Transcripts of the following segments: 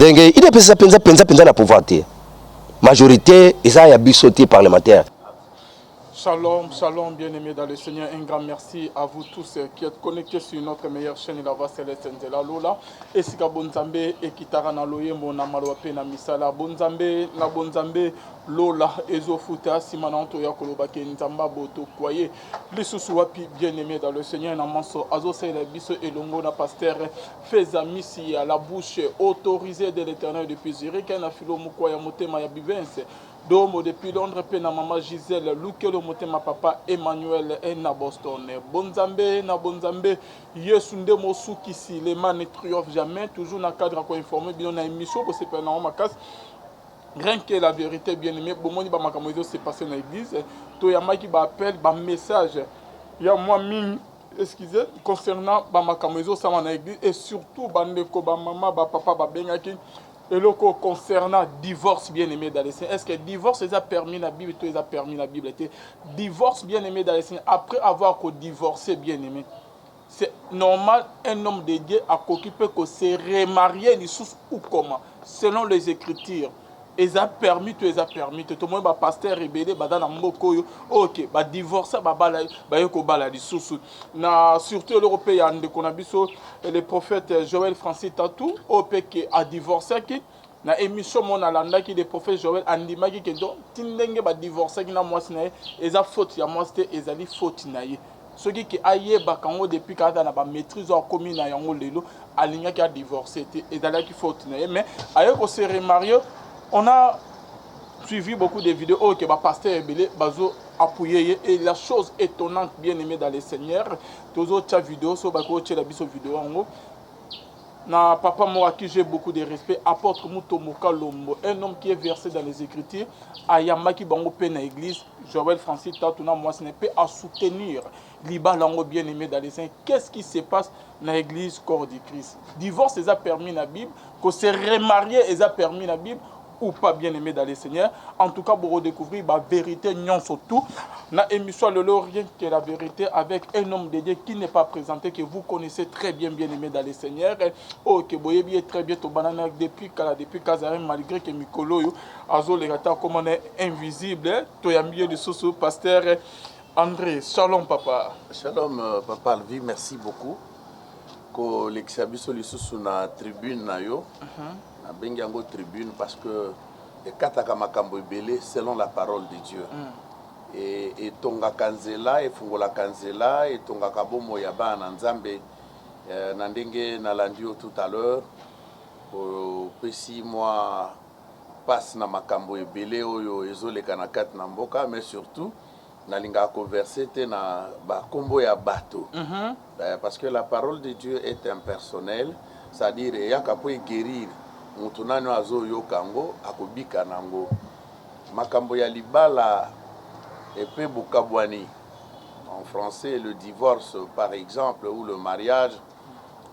Ndenge UDPS eza mpenza mpenza mpenza na pouvoir te, majorité eza ya biso te parlementaire. Shalom, shalom, bien-aimés dans le Seigneur. Un grand merci à vous tous qui êtes connectés sur notre meilleure chaîne, La Voix Céleste Nzela Lola. Esika bonzambe ekitaka na loyembo na maloba pe na misala. Bonzambe na bonzambe lola ezofuta nsima na nto ya koloba ke Nzambe aboto kwaye. Lisusu wapi, bien-aimé dans le Seigneur, na manso azosalela biso elongo na pasteur Feza Misi ya la bouche autorisée de l'Éternel depuis Zurich, na filo mokwa ya motema ya Bivense Domo depuis Londres, mpe na mama Gisèle Lukelo motema papa Emmanuel na Boston. Bonzambe na bonzambe, Yesu nde mosukisi, le mal ne triomphe jamais. Toujours na cadre ya koinformer bino na émission bosepela nango makasi, Rien que la vérité. Bien aimé, bomoni bamakambo ezo se passer na église. Toyambaki baappel, bamessage ya mwa mingi, excusez, concernant bamakambo ezosala na église et surtout bandeko, bamama, bapapa babengaki eloko concernant divorce. Bien aimé dans le Seigneur, est-ce que divorce eza permis na Bible to eza permis na Bible te? Divorce, bien aimé dans le Seigneur, après avoir kodivorcé, bien aimé, c'est normal, un homme de Dieu akoki mpe kose remarier lisusu ou comment? Selon les Écritures, eza permis to eza permis te? Tomoni bapasteur ebele baza na mboka oyo, ok, badivorce, babala, baye kobala lisusu. Na surtout eloko mpe ya ndeko na biso le prophète Joël Francis Tatu, oyo mpe ke adivorcaki. Na émission mo nalandaki, le prophète Joël andimaki ke donc ti ndenge badivorcaki na mwasi na ye, eza faute ya mwasi te, ezali faute na ye. Soki ke ayebaka yango depuis kaka na bamaîtrise oyo akomi na yango lelo, alingaki adivorce te, ezalaki faute na ye. Mais aye kose remarier. On a suivi beaucoup de vidéos oyo ke bapasteur ebele bazo appuyer ye. Et la chose étonnante, bien aimé dans le Seigneur, tozotia vidéo so bakotiela biso vidéo yango na papa moko à qui j'ai beaucoup de respect, apôtre Mutombo Kalombo, un homme qui est versé dans les Écritures, ayambaki bango mpe na église, Joël Francis Tatu na mwasi na mpe asoutenir libala yango. Bien aimé dans les Saints, qu'est-ce qui se passe na église Corps du Christ? Divorce eza permis na Bible? Ko se remarier eza permis na Bible ou pas? Bien aimé dans le Seigneur, en tout cas bokodécouvrir bavérité nyonso tout na émission lelo, Rien que la vérité, avec un homme de Dieu qui n'est pas présenté, que vous connaissez très bien. Bien aimé dans le Seigneur, oyo ke boyebi ye très bien, tobanana depuis kala, depuis Kazarem, malgré que mikolo oyo azoleka ta komona invisible. Toyambi ye lisusu, pasteur André. Shalom, papa. Shalom, papa Alvi, merci beaucoup kolekisa biso lisusu na tribune na yo. Nabengi yango tribune parce que ekataka makambo ebele selon la parole de Dieu. Etongaka nzela, efungolaka nzela, etongaka bomoi ya bana na Nzambe. Na ndenge nalandi yo tout à l'heure, opesi mwa passe na makambo ebele oyo ezoleka na kati na mboka, mais surtout nalingaka koverser te na bakombo ya bato. Parce que la parole de Dieu est impersonnelle, c'est-à-dire eyaka mpo eguérir moto nani oyo azoyoka yango, akobika nango. Makambo ya libala epe bokabwani, en français le divorce par exemple ou le mariage,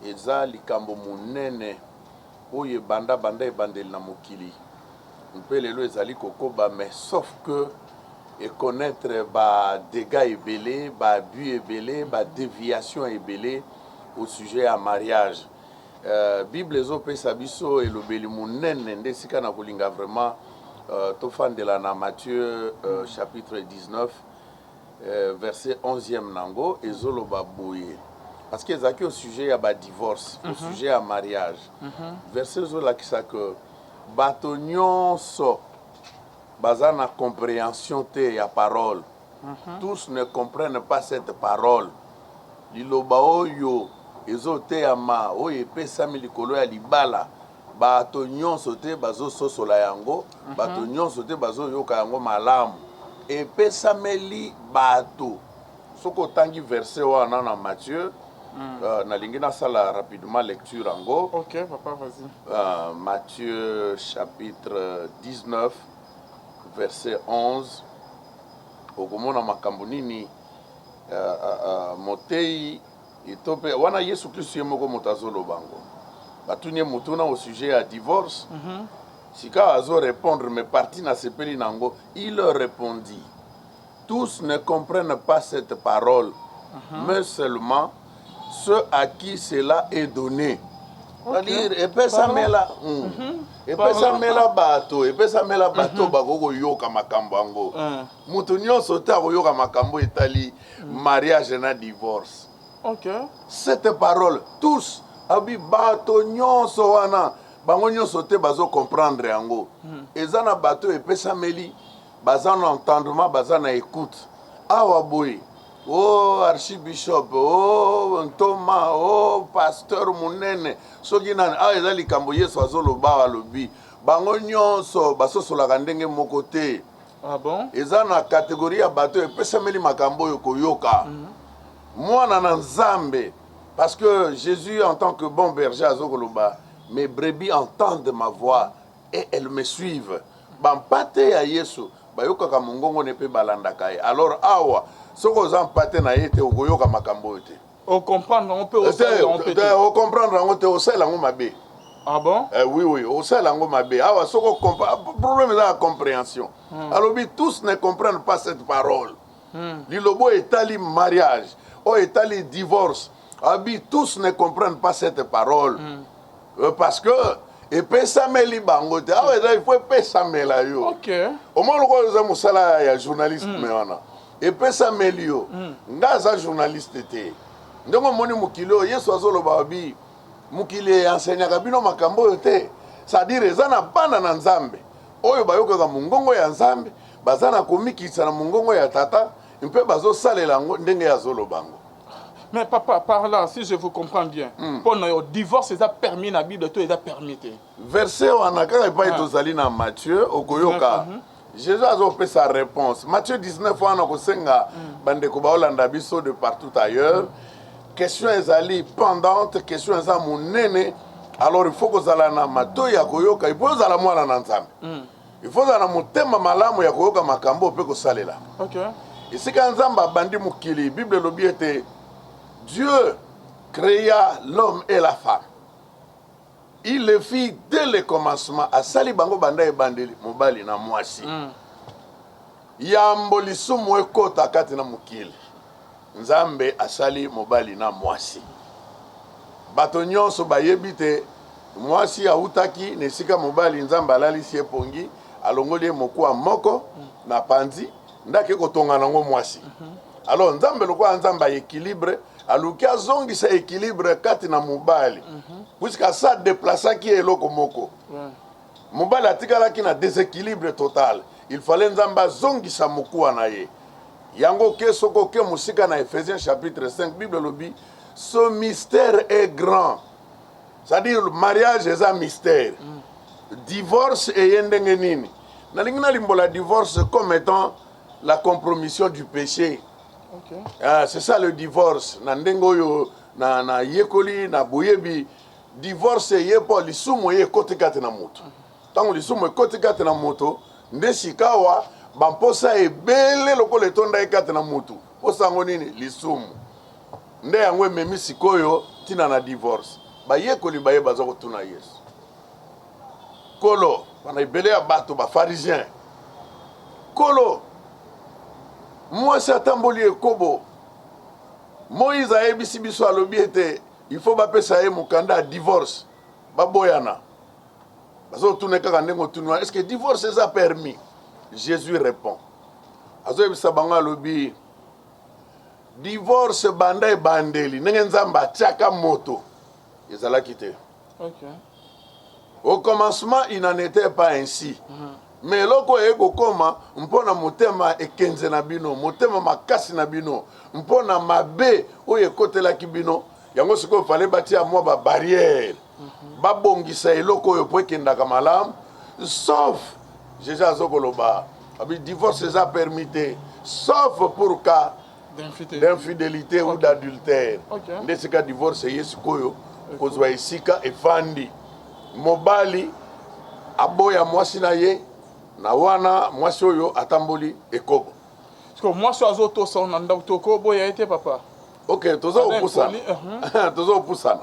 eza likambo monene oyo ebanda banda ebandeli na mokili mpe lelo ezali kokoba, mais sauf que econnaître badégâts ebele, baabus ebele, badéviation ebele au sujet ya mariage. Bible ezopesa biso elobeli monene nde esika na kolinga vraiment tofandela na Matthieu chapitre 19, verset 11e nango ezoloba boye, parce que ezalaki au sujet ya badivorce, au sujet ya mariage. Verset ezolakisa ke bato nyonso baza na compréhension te ya parole. Tous ne comprennent pas cette parole. Liloba oyo ezoteyama, oyo epesami likolo ya libala, bato nyonso te bazososola yango, bato nyonso te bazoyoka yango malamu. Epesameli bato. Soki otangi verset wana na Matthieu, nalingi nasala rapidement lecture yango. Ok papa, vas-y. Matthieu chapitre 19, verset 11, okomona makambo nini motei to mpe wana Yesu Kristu ye moko moto azoloba yango. Batuni ye motuna au sujet ya divorce. Sika azorépondre, mais parti nasepeli nango: il leur répondit: «Tous ne comprennent pas cette parole, mais seulement ceux à qui cela est donné.» C'est-à-dire epesamela epesamela bato, epesamela bato bakoki koyoka makambo yango. Moto nyonso te akoyoka makambo etali mariage na divorce. Cette parole, tous abi bato nyonso wana, bango nyonso te bazocomprendre yango. Eza na bato epesameli, baza na entendement, baza na écoute. Awa boye, o archibishop, o ntoma, o pasteur monene, soki nani, awa eza likambo Yesu azoloba. Alobi bango nyonso basosolaka ndenge moko te. Ah bon? Eza na catégorie ya bato epesameli makambo oyo koyoka. Mwana na Nzambe, parce que Jésus en tant que bon berger azokoloba: "Mes brebis entendent ma voix et elles me suivent." Bampate ya Yesu bayokaka mongongo ne mpe balandaka ye. Alors awa, soki oza mpate na ye te, okoyoka makambo oyo te. Ocomprendre yango mpe, osalela yango mpe te. Ocomprendre yango te, osala yango mabe. Ah bon? Oui, osala yango mabe. Awa soki problème eza ya compréhension. Alobi tous ne comprennent pas cette parole. Lilobo etali mariage, oyo etali divorce, abi tous ne comprennent pas cette parole. Parce que epesameli bango te. Awa eza, il faut epesamela yo. Omoni, lokola eza mosala ya journalisme wana, epesameli yo. Nga aza journaliste te. Ndenge omoni mokili oyo, Yesu azoloba, abi mokili enseignaka bino makambo oyo te. C'est-à-dire eza na bana na Nzambe oyo bayokaka mongongo ya Nzambe, baza na komikitisa na mongongo ya Tata mpe bazosalela yango ndenge azoloba yango. Mais papa, par là, si je vous comprends bien, mpo na yo, divorce eza permis na Bible to eza permis te? Verset wana kaka epai tozali na Matthieu, okoyoka Jésus azopesa réponse. Matthieu 19 wana, kosenga bandeko baolanda biso de partout ailleurs, question ezali pendante, question eza monene. Alors il faut kozala na matoi ya koyoka, il faut ozala mwana na Nzambe, il faut ozala na motema malamu ya koyoka makambo mpe kosalela. Esika Nzambe abandi mokili, Bible elobi ete Dieu créa l'homme et la femme, il le fit dès le commencement. Asali bango banda ebandeli, mobali na mwasi. Yambo lisumu ekota kati na mokili, Nzambe asali mobali na mwasi. Bato nyonso bayebi te mwasi awutaki na esika mobali. Nzambe alalisi ye pongi, alongoli ye mokuwa moko na panzi, ndaki kotonga nango mwasi. Alors Nzambe, lokola Nzambe ya équilibre, aluki azongisa équilibre kati na mobali, puisque asa déplaçaki ye eloko moko. Mobali atikalaki na déséquilibre total. Il fallait Nzambe azongisa mokuwa na ye. Yango oke, soki oke mosika na Éphésiens chapitre 5, Bible elobi ce mystère est grand, c'est-à-dire mariage eza mystère. Divorce eye ndenge nini? Nalingi nalimbola divorce comme étant la compromission du péché. Ah, c'est ça le divorce. Na ndenge oyo na nayekoli na boyebi, divorce eye mpo lisumu eye ekoti kati na moto. Ntango lisumu ekoti kati na moto, nde sikawa bamposa ebele lokola etondaki kati na motu. Mposa yango nini? Lisumu. Nde yango ememi sikoyo ntina na divorce. Bayekoli baye baza kotuna Yesu: "Kolo," wana ebele ya bato, bafarisien, "Kolo, mwasi atamboli ekobo. Moïse ayebisi biso, alobi ete il faut bapesa ye mokanda ya divorce, baboyana." Bazotuna kaka ndenge otuni wana: est ce que divorce eza permis? Jésus répond, azoyebisa bango, alobi divorce banda ebandeli, ndenge Nzambe atiaka moto, ezalaki te. Au commencement, il n'en était pas ainsi. Mais eloko oyo ekokoma mpo na motema ekenze na bino, motema makasi na bino, mpo na mabe oyo ekotelaki bino, yango sikoyo fallait batia mwa babarrière, babongisa eloko oyo mpo ekendaka malamu. Sauf Jésus azokoloba, abi divorce eza permis te, sauf pour cas d'infidélité ou d'adultère. Nde esika divorce eye sikoyo kozwa esika efandi, mobali aboya mwasi na ye na wana mwasi oyo atamboli ekobo. Mwasi oyo azotosa na ndako, tokoboya ye te, papa? Ok, toza kopusana, toza kopusana.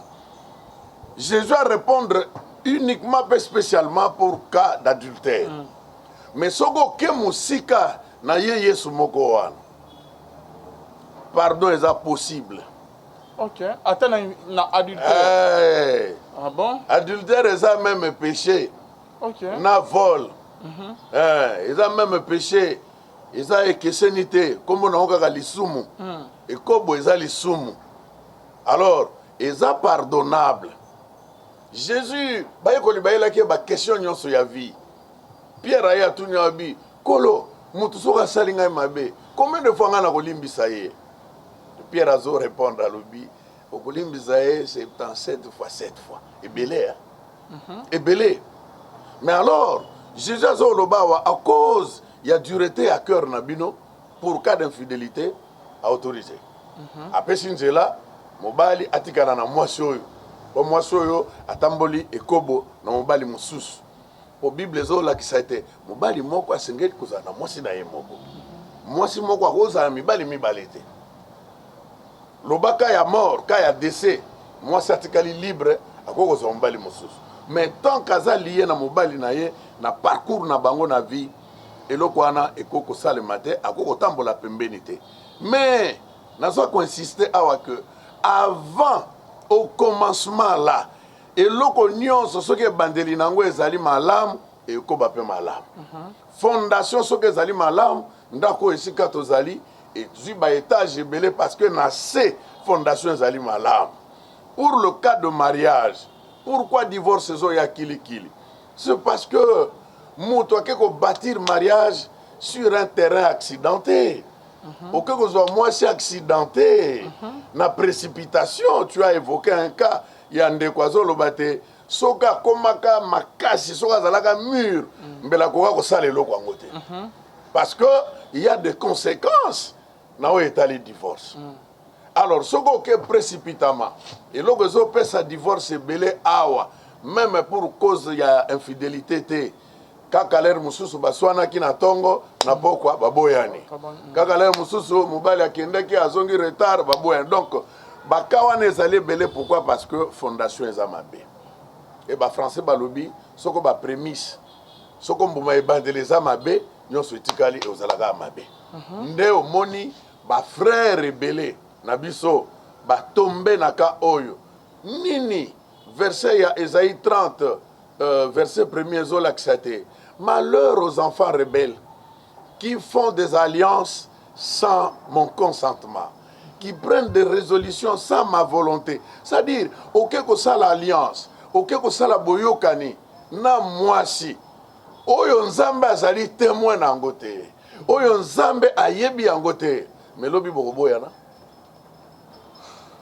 Jésus a répondre uniquement mpe spécialement pour cas d'adultère. Mais soki oke mosika na ye, Yesu moko wana, pardon eza possible. Ok, ata na adultère? Hey. Ah bon? Adultère eza meme péché. Okay. Na vol. Mm -hmm. Eh, eza meme péché. Eza ekeseni te. Kombo na kaka lisumu. Ekobo eza lisumu. Alors, eza pardonnable. Jésus bayekoli bayelaki ye ba question nyonso ya vie. Pierre aye atuni abi, Kolo, moto soki asali ngai mabe, combien de fois ngai nakolimbisa ye? Pierre azo répondre alobi, okolimbisa ye 77 fois 7 fois. Ebele, hein? Ebele. Mais alors, Jésus azoloba awa à cause ya dureté ya cœur na bino pour cas d'infidélité autorisé. Apesi nzela mobali atikala na mwasi oyo po mwasi oyo atamboli ekobo na mobali mosusu. Po Bible ezolakisa ete mobali moko asengeli kozala na mwasi na ye moko. Mwasi moko akozala mibali mibale te. Loba cas ya mort, cas ya décès, mwasi atikali libre, akoki kozwa mobali mosusu. Mais tant qu'aza lié na mobali na ye na parcours na bango na vie, eloko wana ekoki kosalema te, akoki kotambola pembeni te. Mais naza koinsister awa que avant au commencement là, eloko nyonso soki ebandeli na yango ezali malamu, ekoba mpe malamu. Fondation soki ezali malamu, ndako oyo esika tozali ezwi ba étage ebele parce que na se fondation ezali malamu. Pour le cas de mariage, pourquoi divorce ezoya kilikili? C'est parce que moto ake kobâtir mariage sur un terrain accidenté. Oke kozwa mwasi accidenté na précipitation. Tu as évoqué un cas ya ndeko azoloba te soki akomaka makasi, soki azalaka mûr, mbela akoka kosala eloko yango te, parce que il y a des conséquences na oyo etali divorce. Alors soki oke précipitamment, eloko ezopesa divorce ebele awa, même pour cause ya infidélité te, kaka l'heure mosusu baswanaki na ntongo, na pokwa baboyani, kaka l'heure mosusu mobali akendaki, azongi retard, baboyani. Donc baka wana ezali ebele. Pourquoi? Parce que fondation eza mabe. E bafrançais balobi soko baprémices, soko mbuma ebandeli eza mabe, nyonso etikali ezalaka ya mabe. Nde omoni bafrère ebele na biso batombe na ka oyo nini. Verset ya Esaïe 30, verset premier ezolakisa te: malheur aux enfants rebelles qui font des alliances sans mon consentement, qui prennent des résolutions sans ma volonté. C'est-à-dire oke kosala alliance, oke kosala boyokani na mwasi oyo Nzambe azali témoin na yango te, oyo Nzambe ayebi yango te. Mais lobi bokoboyana,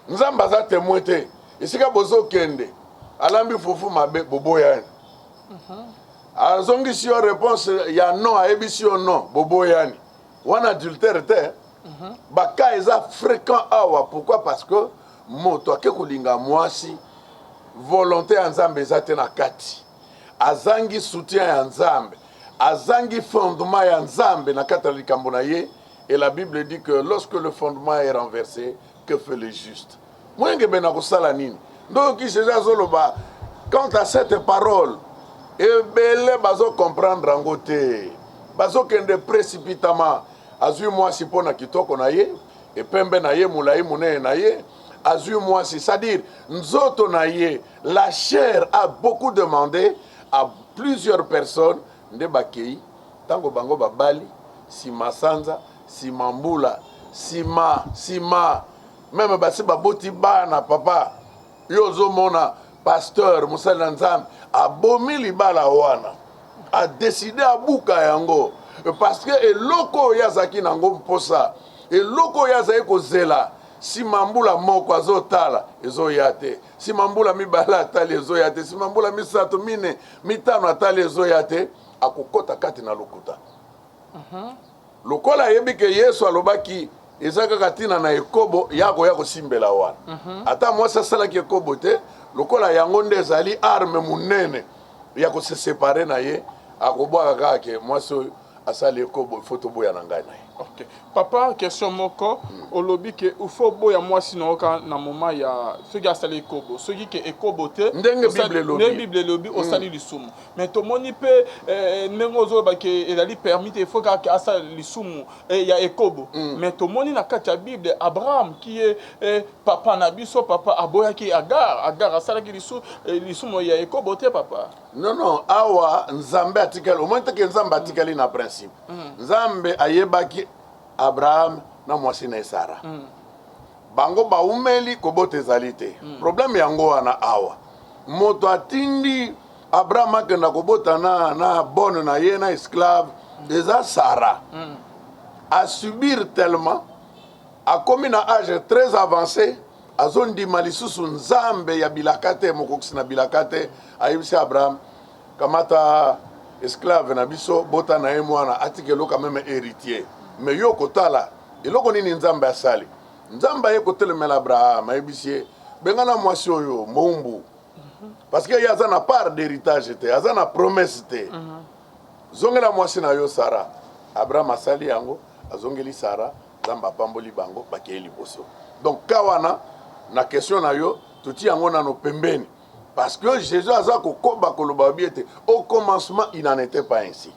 Nzambe aza témoin te. Esika bozokende, alambi fufu mabe, boboyani. Azongisi yo réponse ya non, ayebisi yo non, boboyani. Wana adultère te? Baka eza fréquent awa. Pourquoi? Parce que moto ake kolinga mwasi, volonté ya Nzambe eza te na kati, azangi soutien ya Nzambe, azangi fondement ya Nzambe na kati ya likambo na ye. Et la Bible dit que lorsque le fondement est renversé, que fait le juste? Moyengebene akosala nini? Ndoyoki Jésus azoloba quant à cette parole, ebele bazocomprendre yango te, bazokende précipitamment. Azwi mwasi mpo na kitoko na ye, epembe na ye, molai monene na ye, azwi mwasi, c'est-à-dire nzoto na ye, la chair a beaucoup demandé à plusieurs personnes. Nde bakei, ntango bango babali, nsima sanza, nsima mbula, nsima nsima même basi baboti bana. Papa, yo ozomona pasteur, mosali na Nzambe, abomi libala wana, adécider abuka yango parce que eloko oyo azalaki nango mposa, eloko oyo azali kozela, nsima mbula moko azotala, ezoya te. Nsima mbula mibale atali, ezoya te. Nsima mbula misato, mine, mitano atali, ezoya te. Akokɔta kati na lokuta. Lokola ayebi ke Yesu alobaki eza kaka ntina na ekobo ya koya kosimbela wana, ata mwasi asalaki ekobo te, lokola yango nde ezali arme monene ya kose séparer na ye, akobwaka kaka ke mwasi oyo asali ekobo, ifo toboya na ngai na ye. Ok. Papa, question moko, olobi ke il faut boya mwasi na oka na moment ya soki asali ekobo, soki ke ekobo te, ndenge Bible elobi, ndenge Bible elobi, osali lisumu. Mais tomoni pe ndenge ozoloba ke ezali permis te, il faut kaka asala lisumu ya ekobo. Mais tomoni na kati ya Bible Abraham qui est papa na biso, papa aboyaki Agar, Agar asalaki lisumu ya ekobo te, papa. Non, awa Nzambe atikali, omoni te ke Nzambe atikali na principe. Nzambe ayebaki Abraham na mwasi na ye Sara. Bango baumeli, kobota ezali te. Problème yango wana. Awa moto atindi Abraham akenda kobota na bonne na ye, na esclave, eza Sara. Asubir tellement, akomi na âge très avancé, azondima lisusu Nzambe ya bilaka te, mokokisi na bilaka te. Ayebisi Abraham: "Kamata esclave na biso, bota na ye mwana, atika eloko même héritier." Mais yo kotala eloko nini Nzambe asali? Nzambe aye kotelemela Abraham, ayebisi ye: "Bengana mwasi oyo mowumbu, parce que ye aza na part d'héritage te, aza na promesse te. Zongela mwasi na yo Sara." Abraham asali yango, azongeli Sara, Nzambe apamboli bango, bakei liboso. Donc ka wana na question na yo, toti yango nano pembeni, parce que Jésus aza kokoba koloba bi ete au commencement il n'en était pas ainsi.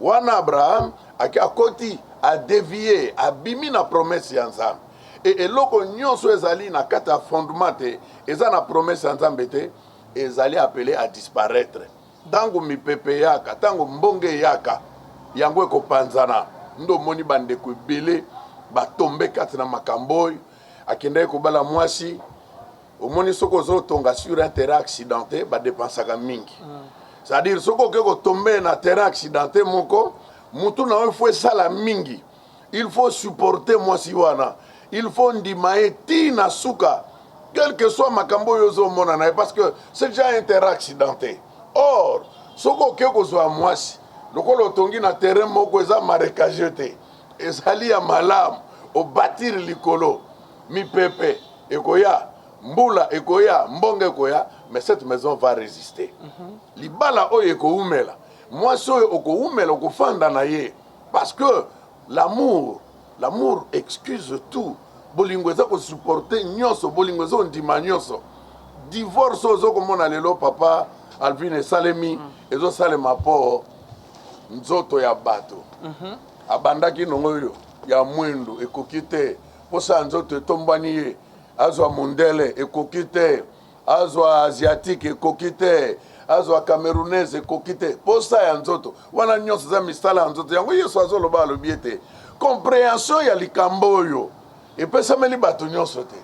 Wana Abraham ake akoti, adévier, abimi na promesse ya Nzambe. E eloko nyonso ezali na kati ya fondement te, eza na promesse ya Nzambe te, ezali appelé à disparaître. Ntango mipepe eyaka, ntango mbonge eyaka, yango ekopanzana. Nde omoni bandeko ebele batombe kati na makambo oyo. Akendaki kobala mwasi, omoni, soki ozotonga sur un terrain accidenté, badépensaka mingi. C'est-à-dire soki okoki kotombe na terrain accidenté moko, mutu na yo faut esala mingi, il faut supporter mwasi wana, il faut ndima ye ti na suka, quel que soit makambo oyo ozomona na ye, parce que c'est déjà un terrain accidenté. Or soki okoki kozwa mwasi lokola otongi na terrain moko eza marécageux te, ezali ya malamu, obâtir likolo, mipepe ekoya, mbula ekoya, mbonge ekoya, mais cette maison va résister. Libala oyo ekowumela, mwasi oyo okowumela, okofanda na ye, parce que l'amour, l'amour excuse tout. Bolingo eza kosupporter nyonso, bolingo ezondima nyonso. Divorce oyo ozokomona lelo, papa Alvin, esalemi, ezosalema mpo nzoto ya bato abandaki nongo oyo ya mwindu ekoki te, mposa ya nzoto etombwani ye, azwa mondele ekoki te, azwa asiatique ekoki te, azwa camerounaise ekoki te. Posa ya nzoto wana nyonso eza misala ya nzoto. Yango Yesu azoloba, alobi ete compréhension ya likambo oyo epesameli bato nyonso te,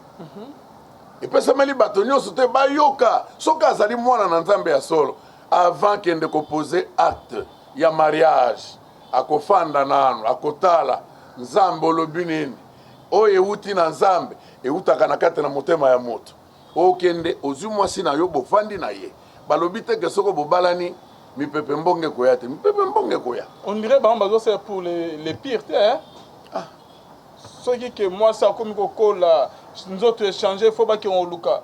epesameli bato nyonso te bayoka. Soki azali mwana na Nzambe ya solo, avant kende koposer acte ya mariage, akofanda nano, akotala Nzambe olobi nini. Oyo ewuti na Nzambe ewutaka na kati na motema ya moto. Okende ozwi mwasi na yo, bofandi na ye, balobi te ke soko bobalani mipepe mbonge ekoya te. Mipepe mbonge ekoya. On dirait bango bazosala pour les pires te, hein? Ah. Soki ke mwasi akomi kokola, nzoto échange, faut bakende koluka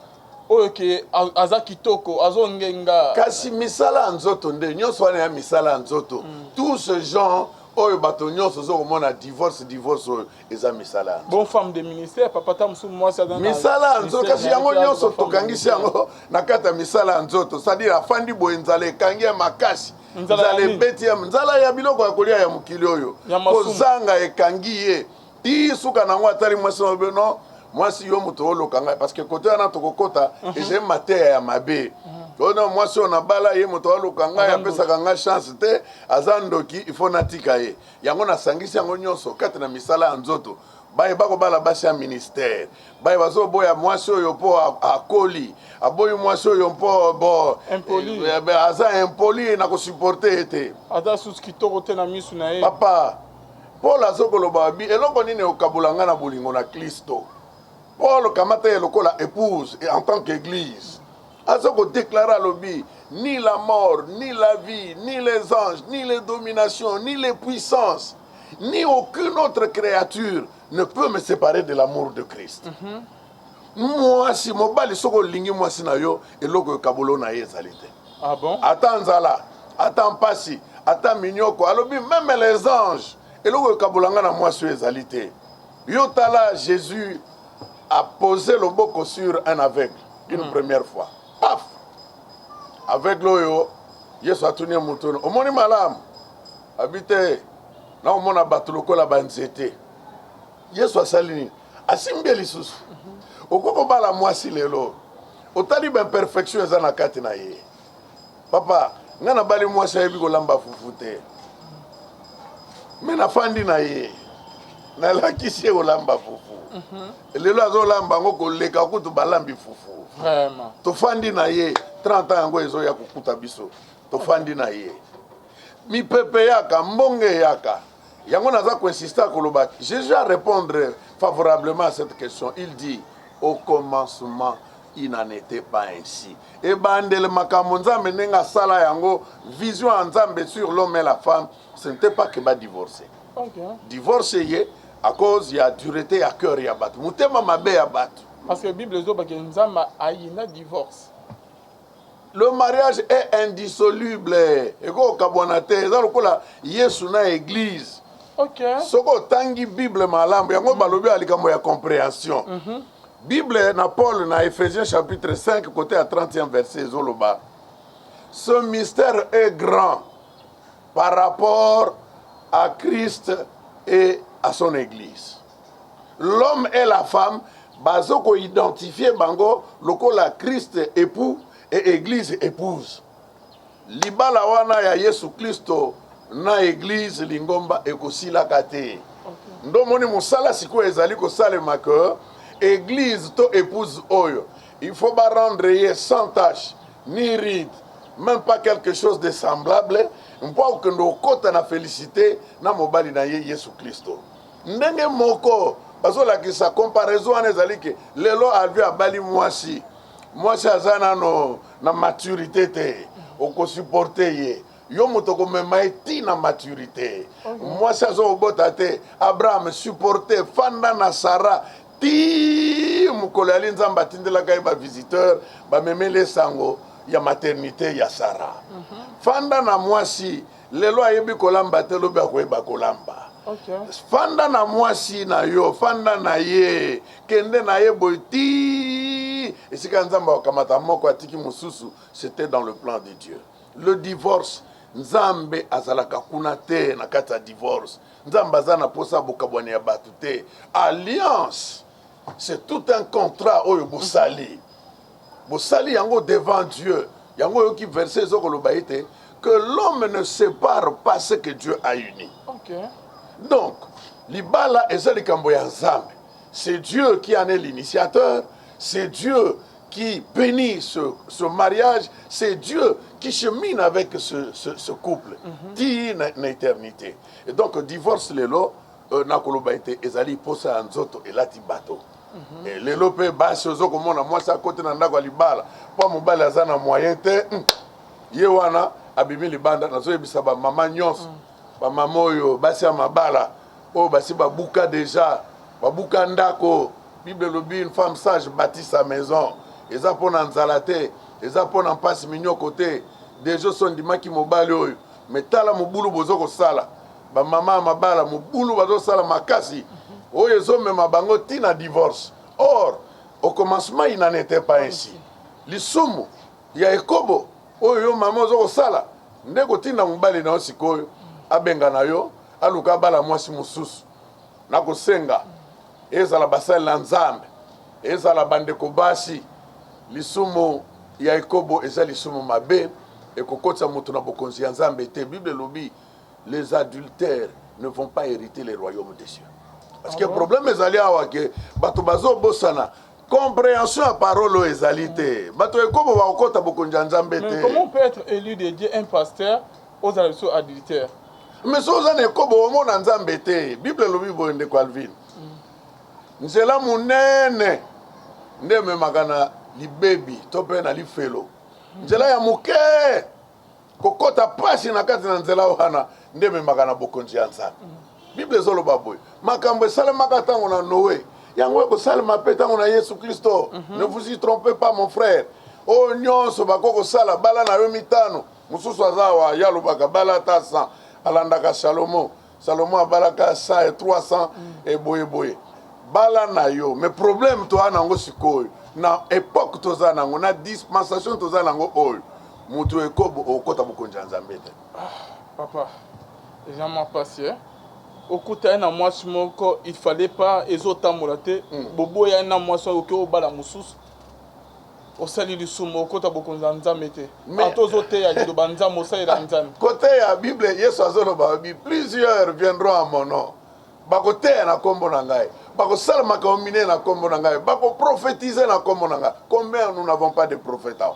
oyo ke aza kitoko, azongenga. Kasi misala ya nzoto nde nyonso wana ya misala ya nzoto. Tout ce genre oyo bato nyonso oza komona divorce, divorce oyo eza misala ya nzoto. Bon, femme de ministère, papa, ta mosusu mwasi aza na misala ya nzoto, kasi ministère yango na ye, nyonso aza femme de tokangisi ministère. yango na kati ya misala ya nzoto. C'est-à-dire afandi boye, nzala ekangi ye makasi. Nzala ya nzala nini? Ebeti ye nzala ya biloko ya kolia ya mokili oyo. Ya masumu. Kozanga ekangi ye ti suka nango. Atali mwasi na be: "Non, mwasi yo moto oloka ngai", parce que kote wana tokokota, ezali mateya ya mabe. Oyo mwasi oyo nabala, ye moto aloka ngai, Aza apesaka ngai chance te, aza ndoki, il faut natika ye. Yango nasangisi yango nyonso kati na misala ya nzoto. Baye bakobala basi ya ministère, baye bazoboya mwasi oyo mpo akoli, aboyi mwasi oyo mpo bo Impoli. Aza impoli, na kosupporter ye te. Aza susu kitoko te na misu na ye. Papa Paul azokoloba bi eloko nini okabola ngai na bolingo na Kristo? Paul kamata ye lokola épouse et en tant qu'église aza kodéclarer, alobi: "Ni la mort, ni la vie, ni les anges, ni les dominations, ni les puissances, ni aucune autre créature ne peut me séparer de l'amour de Christ." Mwasi, mobali, soki olingi mwasi na yo, eloko ekabolo na ye ezali te. Ah bon? Ata nzala, ata mpasi, ata minyoko. Alobi même les anges Eloko ekabola nga na mwasi oyo ezali te. Yo tala Jésus a posé loboko sur un aveugle une première fois. Paf! Aveugle oyo Yesu atuni ye motuna, omoni malamu? Abi te, naomona bato lokola banzete. Yesu asali nini? Asimbi ye lisusu. Okoki kobala mwasi lelo, otali ba imperfection eza na kati na ye. Papa, nga nabali mwasi ayebi kolamba fufu te, me nafandi na ye, nalakisi ye kolamba fufu. Lelo azolamba yango koleka kutu balambi fufu. Vraiment. Tofandi na ye 30 ans, yango ezoya kokuta biso, tofandi na ye, mipepe eyaka, mbonge eyaka. Yango naza koinsiste koloba, Jésus a répondre favorablement à cette question. Il dit: au commencement, il n'en était pas ainsi. Ebandele makambo Nzambe ndenge asala yango, vision ya Nzambe sur l'homme et la femme, ce n'était pas que badivorce. Divorce ye à cause ya dureté ya cœur ya bato, motema mabe ya bato. Parce que Bible ezobake Nzambe ayina divorce. Le mariage est indissoluble, ekokabwana te, eza lokola Yesu na église. Soki otangi Bible malamu, yango balobi ya likambo ya compréhension. Bible na Paul na Éphésiens chapitre 5, côté ya 30e verset, ezoloba: ce mystère est grand par rapport à Christ et à son église. L'homme et la femme, bazo koidentifie bango lokola Christ époux et église épouse. Libala wana ya Yesu Kristo na église, lingomba, ekosilaka te. Ndomoni mosala sikoyo ezali kosalema ke église to épouse oyo, il faut barendre ye sans tache ni ride, même pas quelque chose de semblable, mpo akokende kokɔta na félicité na mobali na ye Yesu Kristo. Ndenge moko bazolakisa comparaison wana ezali ke lelo Alvi abali mwasi, mwasi aza nano na maturité te, okosupporte ye, yo moto okomema ye ti na maturité. Mwasi aza kobota te, Abraham supporte, fanda na Sara ti mokolo yali Nzambe atindelaka ye bavisiteur, bamemeli esango ya maternité ya Sara. Fanda na mwasi lelo ayebi kolamba te, lobi akoyeba kolamba. Fanda na mwasi na yo, fanda na ye, kende na ye boye ti esika Nzambe akokamata moko, atiki mosusu. C'était dans le plan de Dieu. Le divorce, Nzambe azalaka kuna te. Na kati ya divorce, Nzambe aza na mposa bokabwani ya bato te. Alliance, c'est tout un contrat oyo bosali, bosali yango devant Dieu. Yango oyoki verset ezokoloba ete que l'homme ne sépare pas ce que Dieu a uni. Donc libala eza likambo ya Nzambe. C'est Dieu qui en est l'initiateur, c'est Dieu qui bénit ce mariage, c'est Dieu qui chemine avec ce couple ti na éternité. Et donc divorce lelo, nakoloba ete ezali posa ya nzoto elati bato. Lelo mpe basi ozokomona mwasi akoti na ndako ya libala mpo mobali aza na moyen te, ye wana abimi libanda. Nazoyebisa bamama nyonso, bamama oyo basi ya mabala oyo basi babuka déjà, babuka ndako. Bible elobi: une femme sage bâtit sa maison. Eza mpo na nzala te, eza mpo na mpasi minyoko te. Déjà so ndimaki mobali oyo, me tala mobulu bozo kosala. Bamama ya mabala, mobulu bazosala makasi oyo ezomema bango ntina divorce. Or au commencement, il n'en était pas ainsi. Lisumu ya ekobo oyo yo mama oza kosala nde kotinda mobali na yo sikoyo abenga na yo, aluka abala mwasi mosusu. Nakosenga ezala basali na Nzambe, ezala bandeko basi, lisumu ya ekobo eza lisumu mabe, ekokotisa moto na bokonzi ya Nzambe te. Bible elobi: les adultères ne vont pas hériter le royaume des cieux. Parce que Ah bon? problème ezali awa ke bato bazobosana, compréhension ya parole oyo ezali te. Bato ekobo bakokɔta bokonzi ya Nzambe Mais te. comment on peut être élu de Dieu, un pasteur, ozala biso adultère? Mais so oza na ekobo, omona Nzambe te. Bible elobi boye, ndeko Alvin: nzela monene nde ememaka na libebi to mpe na lifelo, nzela ya moke kokɔta pasi na kati na nzela wana nde ememaka na bokonzi ya Nzambe. Bible ezoloba boye: makambo esalemaka ntango na Noe, yango ekosalema mpe ntango na Yesu Kristo. Ne vous y trompez pas, mon frère. Oyo nyonso bako kosala, bala na yo mitano, mosusu aza awa, ye alobaka bala ata 100, alandaka Salomo. Salomon abalaka 100 et 300 et boye boye. Bala na yo, mais problème toza nango sikoyo na époque toza nango, na dispensation toza nango oyo, moto ekobo okota bokonzi ya Nzambe te. Ah, papa, eza mwa pasi, eh? Okuta ye na mwasi moko, il fallait pas, ezotambola te. Boboya ye na mwasi oyo, oke obala mosusu, osali lisumu, okota bokonzi ya Nzambe te. Ata ozoteya liloba Nzambe, osalela Nzambe. Kote ya Bible, Yesu azoloba bi plusieurs viendront à mon nom, bakoteya na nkombo na ngai, bakosala makambo minene na nkombo na ngai, bakoprophétise na nkombo na ngai. Combien nous n'avons pas de prophète awa?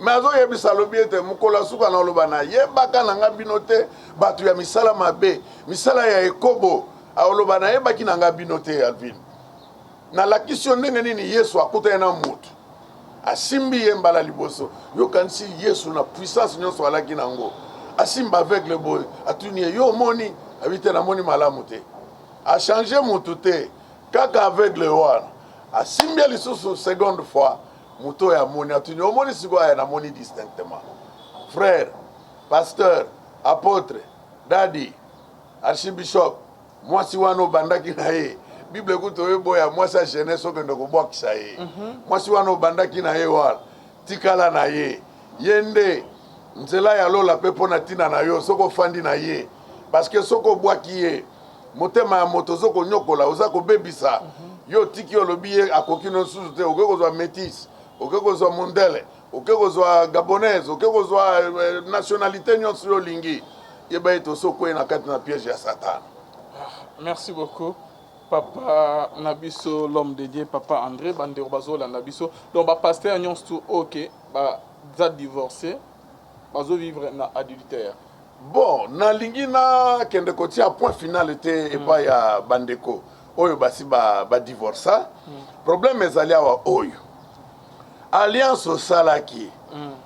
Mais azoyebisa, alobi ete mokolo ya suka na oloba nayebaka na ngai bino te, bato ya misala mabe, misala ya ekobo. Aloba nayebaki na ngai bino te. Alvin, nalakisi yo ndenge nini Yesu akutani na motu, asimbi ye mbala liboso. Yokanisi Yesu na puissance nyonso alaki nango, asimba aveugle boye, atuni ye: "Yo omoni?" Abi: "Te, namoni malamu te." Achange motu te, kaka aveugle wana. Asimbi ye lisusu seconde fois, moto oyo amoni. Atuni: "Omoni sikoyo?" "Aya, namoni distinctement." Frère pasteur, apôtre, dadi, archibishop, mwasi wana obandaki na ye, Bible ekuti oyoboya mwasi ya jeunesse, okende kobwakisa ye. Mwasi wana obandaki na ye wana, tikala na ye. Ye nde nzela ya lola mpe mpo na ntina na yo soki ofandi na ye, parce que soki obwaki ye, motema ya moto oza konyokola, oza kobebisa. Yo otiki, olobi ye akoki no lisusu te. Okoki kozwa métis, okoki kozwa mondele, okoki kozwa Gabonaise, okoki kozwa nationalité nyonso yo olingi. Yeba ete osi okwei na kati na piège ya Satana. Merci beaucoup, papa na biso, l'homme de Dieu, papa André. Bandeko bazolanda biso, donc bapasteur nyonso tu oke baza divorcé, bazovivre na adultère? Bon, nalingi nakende kotia point final te epai ya bandeko oyo basi badivorsa. Problème ezali awa: oyo alliance osalaki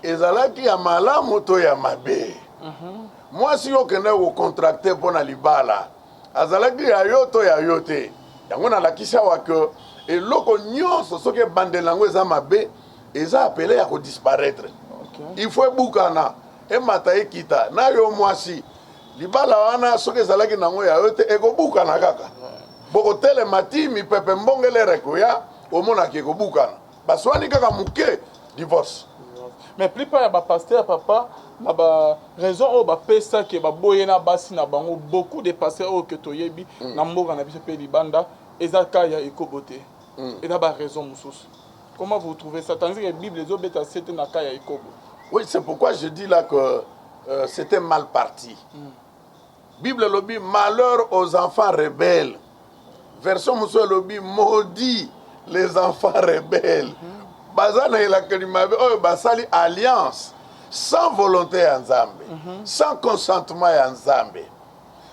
ezalaki ya malamu to ya mabe? Mwasi oyo okendaki kocontracte mpo na libala, azalaki ya yo to ya yo te? Yango nalakisi awa ke eloko nyonso, soki ebandeli yango eza mabe, eza appelé ya kodisparaître. Il faut ebukana, emata ekita na yo. Mwasi, libala wana, soki ezalaki nango ya yo te, ekobukana kaka. Bokotelema ti mipepe mbongelere ekoya, omonaki ekobukana. Baswani kaka moke, divorce. Mais plupart ya bapasteur, papa, na baraison oyo bapesaki baboye na basi na bango, beaucoup de pasteurs oyo ke toyebi na mboka na biso mpe libanda, eza ka ya ekobo te, eza baraison mosusu. Comment vous trouvez ça, tandis que Bible ezobeta se te na ka ya ekobo? Oui, c'est pourquoi je dis là que c'était mal parti. Bible elobi: "Malheur aux enfants rebelles." Version mosusu elobi: "Maudit les enfants rebelles." Baza na elakeli mabe oyo basali alliance sans volonté ya Nzambe, sans consentement ya Nzambe.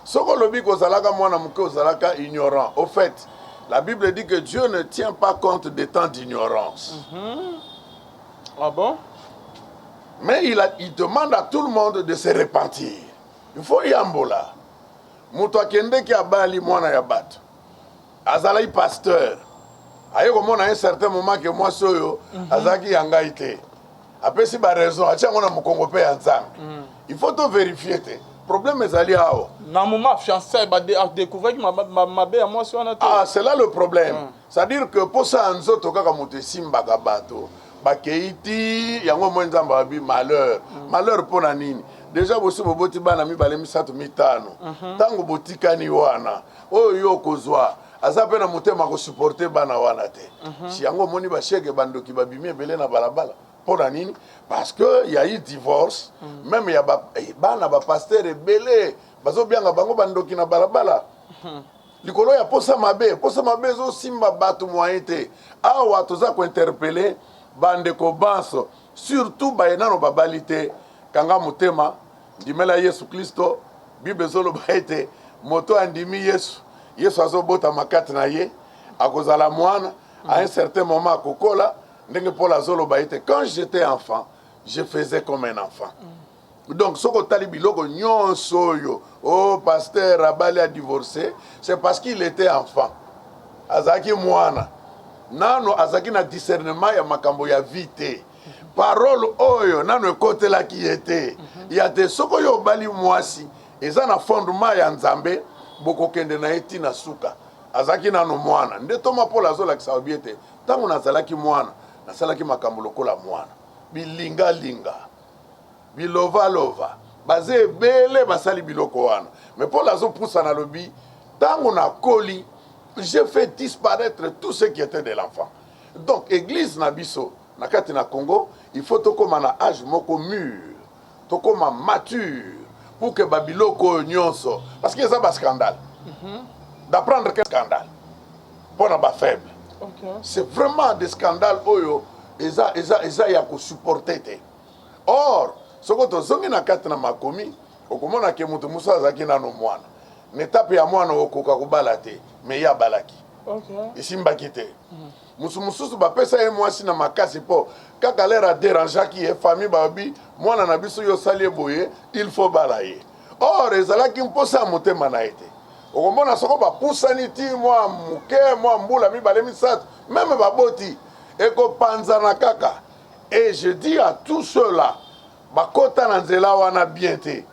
Soki olobi kozalaka mwana moke, ozalaka ignorant. Au fait, la Bible dit que Dieu ne tient pas compte des temps d'ignorance. Ah bon? Mais il demande à tout le monde de se repentir. Il faut yambola. Moto akendeki abali mwana ya bato, azalaki pasteur, aye komona un certain moment ke mwasi oyo azalaki ya ngai te, apesi baraison, atia yango na mokongo mpe ya Nzambe. Il faut tovérifie te. Problème ezali awa. Na moment fiançailles, badécouvraki mabe ya mwasi wana te? Ah, c'est là le problème. C'est-à-dire que posa ya nzoto kaka moto esimbaka bato, bakei ti yango moi Nzambe abi malheur. Malheur mpo na nini? Déjà bosi boboti bana mibale, misato, mitano. Ntango botikani wana, oyo yo okozwa aza mpe na motema kosupporte bana wana te. Si yango omoni bashege, bandoki babimi ebele na balabala. Mpo na nini? Parce que y a eu divorce. Même ya bana bapasteur ebele, bazobianga bango bandoki na balabala likolo ya posa mabe. Posa mabe ezosimba bato moyen te. Awa toza kointerpeller bandeko banso, surtout baye nano babali te: kanga motema, ndimela Yesu Kristo. Bible ezoloba ete moto andimi Yesu, Yesu azobotama kati na ye, akozala mwana. À un certain moment akokola. Ndenge Paul azoloba ete: "Quand j'étais enfant, je faisais comme un enfant." Donc soki otali biloko nyonso oyo, o pasteur abali, adivorcé, c'est parce qu'il était enfant, azalaki mwana nano, azalaki na discernement ya makambo ya vie te, parole oyo nano ekotelaki ye te ya te. Soki oyo obali mwasi eza na fondement ya Nzambe. Bokokende na ye ti na suka. Azalaki nano mwana. Nde ntoma Paul azolakisa obi ete ntango nazalaki mwana, nasalaki makambo lokola mwana. Bilingalinga, bilovalova, baza ebele basali biloko wana. Mais Paul azopusana, alobi ntango nakoli, j'ai fait disparaître tout ce qui était de l'enfant. Donc église na biso na kati na Congo, il faut tokóma na âge moko mûr, tokóma mature pour que babiloko oyo nyonso, parce que eza bascandale d'apprendre que scandale mpona bafaible. C'est vraiment des scandales oyo eza ya kosupporter te. Or soki tozongi na kati na makomi, okomona ke moto mosusu azalaki nano mwana, na etape ya mwana okoka kobala te, mais ye abalaki. Esimbaki te. Mosu mosusu bapesa ye mwasi na makasi, mpo kaka lere aderangeaki ye, famille balobi: "Mwana na biso, yo osali ye boye, il faut bala ye." Or ezalaki mposa ya motema na ye te. Okomona soko bapusani ti mwa moke, mwa mbula mibale, misato, même baboti, ekopanzana kaka. Et je dis à tous ceux-là bakota na nzela wana bien te,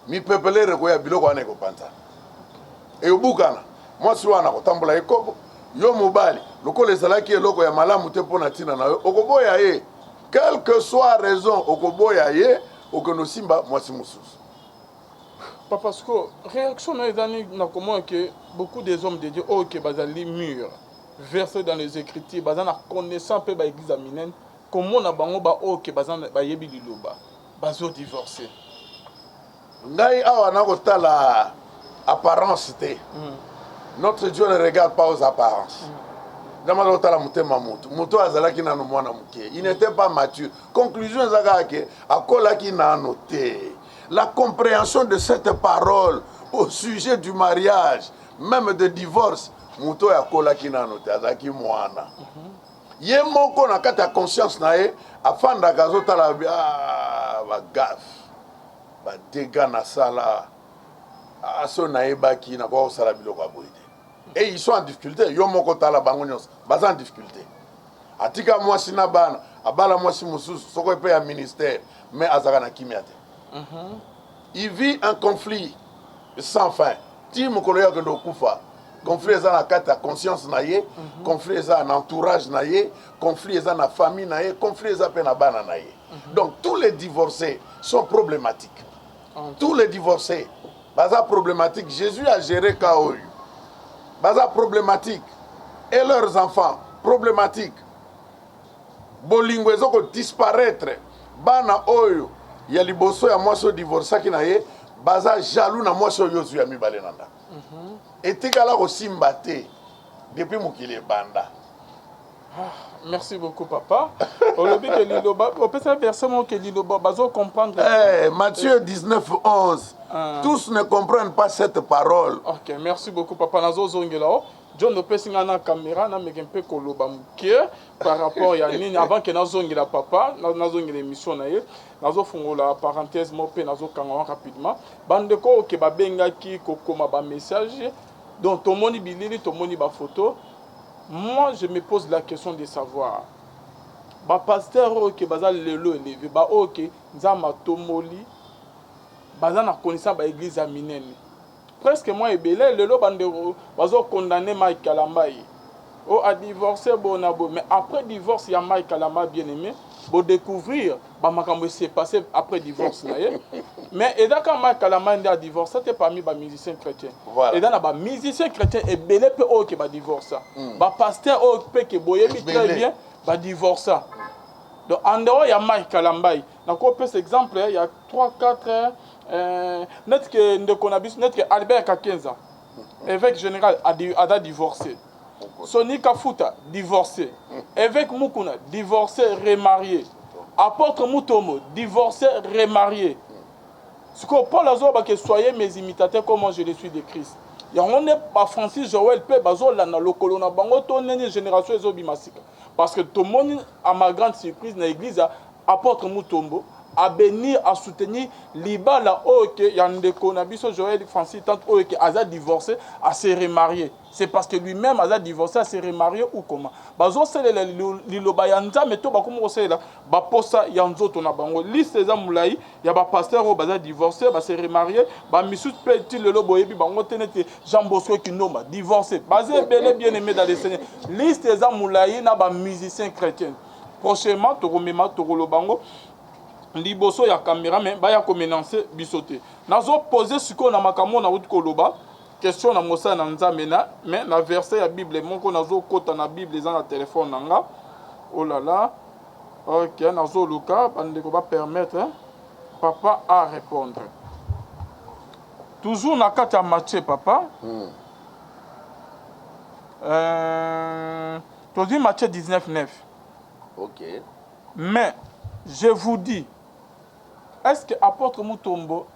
mipepelere ekoya, biloko wana ekopanzana, eyobukana. Mwasi wana kotambola ekobo, yo mobali, lokola ezalaki eloko ya malamu te mpo na ntina na yo, okoboya ye, quelle que soit raison, okoboya ye, okende osimba mwasi mosusu. Papa, siko réaction na eza nini na komona ke beaucoup des hommes de Dieu oyo ke bazali mûrs, versés dans les Écritures, baza na connaissance mpe baéglise ya minene, komona bango baoyo ke baza bayebi liloba, bazodivorce? Ngai awa nakotala apparence te. Notre Dieu ne regarde pas aux apparences. Nzambe aza kotala motema. Motu moto oyo azalaki nano mwana moke, il n'était pas mature. Conclusion eza kaka ke akolaki nano te. La compréhension de cette parole au sujet du mariage, même de divorce, moto oyo akolaki nano te, azalaki mwana. Ye moko na kati ya conscience na ye afandaka, azotala: "Ah, bagaffe, badégâts nasala, ah, so nayebaki, nakoka kosala biloko ya boye te." Et ils sont en difficulté. Yo moko tala, bango nyonso baza en difficulté. Atika mwasi na bana, abala mwasi mosusu, soko mpe ya ministère, mais azalaka na kimia te. Il vit un conflit sans fin ti mokolo ye akende okufa. Conflit eza na kati ya conscience na ye, conflit eza na entourage na ye, conflit eza na famille na ye, conflit eza mpe na bana na ye. Donc tous les divorcés sont problématiques, tous les divorcés baza problématique. Jésus a géré cas oyo, baza problématique, et leurs enfants problématiques. Bolingo eza kodisparaître. Bana oyo ya liboso ya mwasi oyo divorçaki na ye baza jaloux na mwasi oyo ozwi ya mibale na ndako. Etikala kosimba te depuis mokili ebanda. Merci beaucoup, papa. Olobi ke liloba, opesa verset moko ke liloba bazocomprendre. Eh, Matthieu 19, 11. Ah. Tous ne comprennent pas cette parole. Ok, merci beaucoup, papa. Nazozongela o John, opesi ngai na caméra, nameke mpe koloba moke par rapport ya nini avant ke nazongela papa, nazongela émission na ye. Nazofungola parenthèse moko mpe nazokanga wana rapidement. Bandeko oyo ke babengaki kokoma bamessage, donc tomoni bilili, tomoni bafoto. Moi, je me pose la question de savoir bapasteur oyo ke baza lelo élevé, baoyo ke Nzambe atomboli, baza na connaissance, baéglise ya minene, presque mwa ebele lelo bandeko bazokondane Mike Kalambai oyo adivorce boye na boye. Mais après divorce ya Mike Kalamba, bien aimé, bodécouvrir bamakambo ese passé après divorce na ye. Mais eza kaka Mike Kalamba nde adivorce te parmi bamusicien chrétien. Eza na bamusicien chrétien ebele mpe oyo ke badivorça, bapasteur oyo mpe ke boyebi très Ebele. bien badivorça. Donc en dehors ya Mike Kalambai, nakopesa exemple ya 3 4 neti ke ndeko na biso, neti ke Albert Kakenza, évêque général, aza divorcé. Soni Kafuta, divorcé. Évêque Mukuna, divorcé, remarié. Apôtre Mutomo, divorcé, remarié. Sikoyo Paul azoloba ke "Soyez mes imitateurs comme moi je le suis de Christ." Yango nde bafrancis Joel mpe bazolanda lokolo na bango to nini, génération ezobima sika, parce que tomoni, à ma grande surprise, na église ya apôtre Mutombo. Abénir, asoutenir libala oyo ke ya ndeko na biso Joël Francis Tante oyo ke aza divorcé, ase remarié. C'est parce que lui-même aza divorcé, ase remarié ou comment? Bazosalela liloba ya Nzambe to bakomi kosalela baposa ya nzoto na bango? Liste eza molai ya bapasteur oyo baza divorcé, base remarié. Bamisusu mpe ti lelo boyebi bango te, neti Jean Bosco Kindomba, divorcé. Baza ebele, bien aimé dans le Seigneur. Liste eza molai na bamusicien chrétien. Prochainement tokomema, tokoloba yango liboso ya caméra, mais baya komenacer biso te. Nazopose sikoyo na makambo nauti koloba, question na mosala na Nzambe na mais na verset ya Bible moko. Nazokɔta na Bible, eza na telefone na nga. Oh là là, ok, nazoluka bandeko bapermettre papa à répondre. Toujours na kati ya Matthieu, papa. Tozwi Matthieu 19 9. Mais je vous dis, est-ce que apôtre Mutombo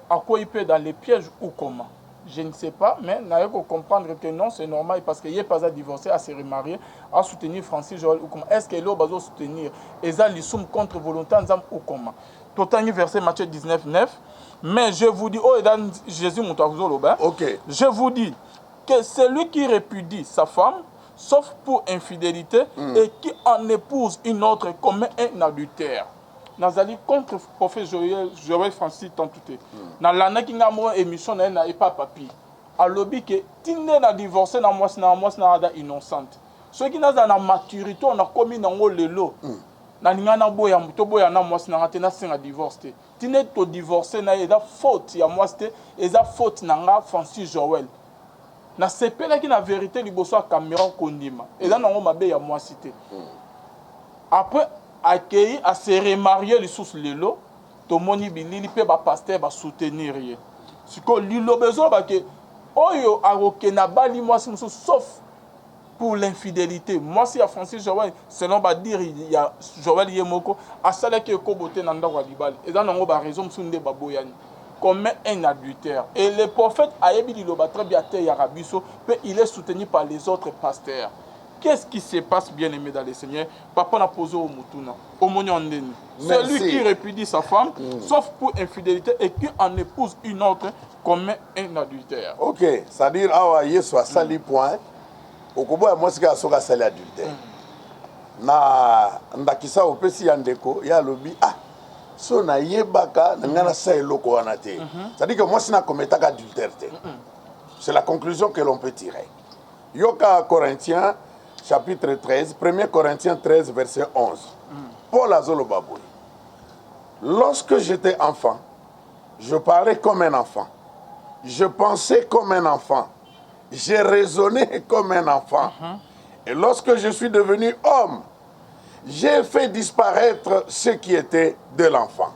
akwei mpe dans les pièges ou comment? Je ne sais pas, mais naye comprendre que non, c'est normal parce que ye pas divorcé, a se remarié, a soutenir Francis Joël ou comment? Est-ce que eloko bazo soutenir eza lisumu contre volonté Nzambe ou comment? Totangi verset Matthieu 19 9: mais je vous dis, oyo eza Jésus moto azoloba, je vous dis que celui qui répudie sa femme sauf pour infidélité et qui en épouse une autre commet un adultère. Nazali contre prophète Joël Francis Tantu te. Nalandaki ngai moko émission na ye na epa papi. Alobi ke tinde na divorce na mwasi na mwasi na aza innocente. Soki nazala na maturité oyo nakomi nango lelo, nalinga naboya, toboya na mwasi na nga te, nasenga divorce te. Tinde todivorce na ye, eza faute ya mwasi te, eza faute na nga Francis Joël. Nasepelaki na vérité liboso ya caméra, kondima eza nango mabe ya mwasi te. Après akei ase remarié lisusu. Lelo tomoni bilili mpe bapasteur basoutenir ye. Sikoyo liloba ezoloba ke oyo akokende abali mwasi mosusu sauf pour l'infidélité. Mwasi ya Francis Joel, selon badires ya Joel ye moko, asalaki ekobo te na ndako ya libala. Eza nango baraison mosusu nde baboyani, commet un adultère. Et le prophète ayebi liloba très bien, ateyaka biso mpe il est soutenu par les autres pasteurs. Qu'est-ce qui se passe, bien aimé dans le Seigneur? Papa, na pose au mutuna, omoni ndeni: celui qui répudie sa femme sauf pour infidélité et qui en épouse une autre commet un adultère. Ok, c'est-à-dire awa Yesu asali point: okoboya mwasi kaka soki asali adultère. Na ndakisa opesi ya ndeko ye, alobi: ah, so nayebaka na ngai nasala eloko wana te. C'est-à-dire que mwasi nakometaka adultère te. C'est la conclusion que l'on peut tirer. Yoka Corinthiens chapitre 13, 1 Corinthiens 13 verset 11. Paul azoloba boye: lorsque j'étais enfant, je parlais comme un enfant, je pensais comme un enfant, j'ai raisonné comme un enfant. Et lorsque je suis devenu homme, j'ai fait disparaître ce qui était de l'enfant.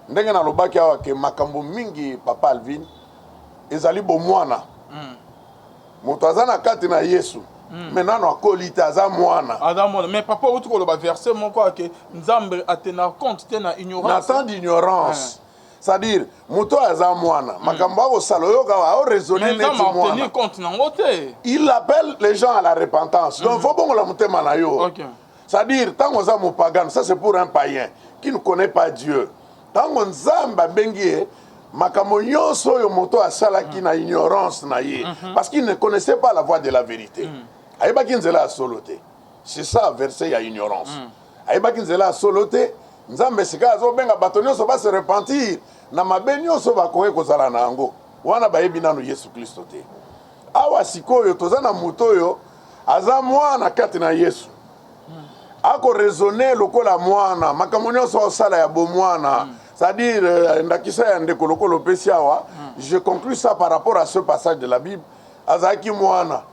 Ndenge nalobaki awa ke makambo mingi, papa Alvin, ezali bomwana. Moto aza na kati na Yesu, mais nano akoli te, aza mwana. Aza mwana. Mais papa, outi koloba verset moko ake Nzambe atenir compte te na Na ignorance. Temps d'ignorance, c'est-à-dire moto oyo aza mwana, makambo akosala, oyoka aoraisonne Mais neti Nzambe mwana. atenir compte nango te. Il appelle les gens à la repentance, donc faut bongola motema na yo. C'est-à-dire ntango oza mopagano, ça c'est pour un païen qui ne connaît pas Dieu. Ntango Nzambe abengi ye, makambo nyonso oyo moto asalaki na ignorance na ye, parce qu'il ne connaissait pas la voie de la vérité, ayebaki nzela ya solo te. C'est ça verset ya ignorance. Ayebaki nzela ya solo te. Nzambe sika azobenga bato nyonso base repentir na mabe nyonso bakoki kozala na yango wana, bayebi nano Yesu Kristo te. Awa sikoyo toza na moto oyo aza mwana kati na Yesu, akoraisonne lokola mwana, makambo nyonso osala ya bomwana. C'est-à-dire ndakisa ya ndeko lokola opesi awa, je conclus ça par rapport à ce passage de la Bible: azalaki mwana,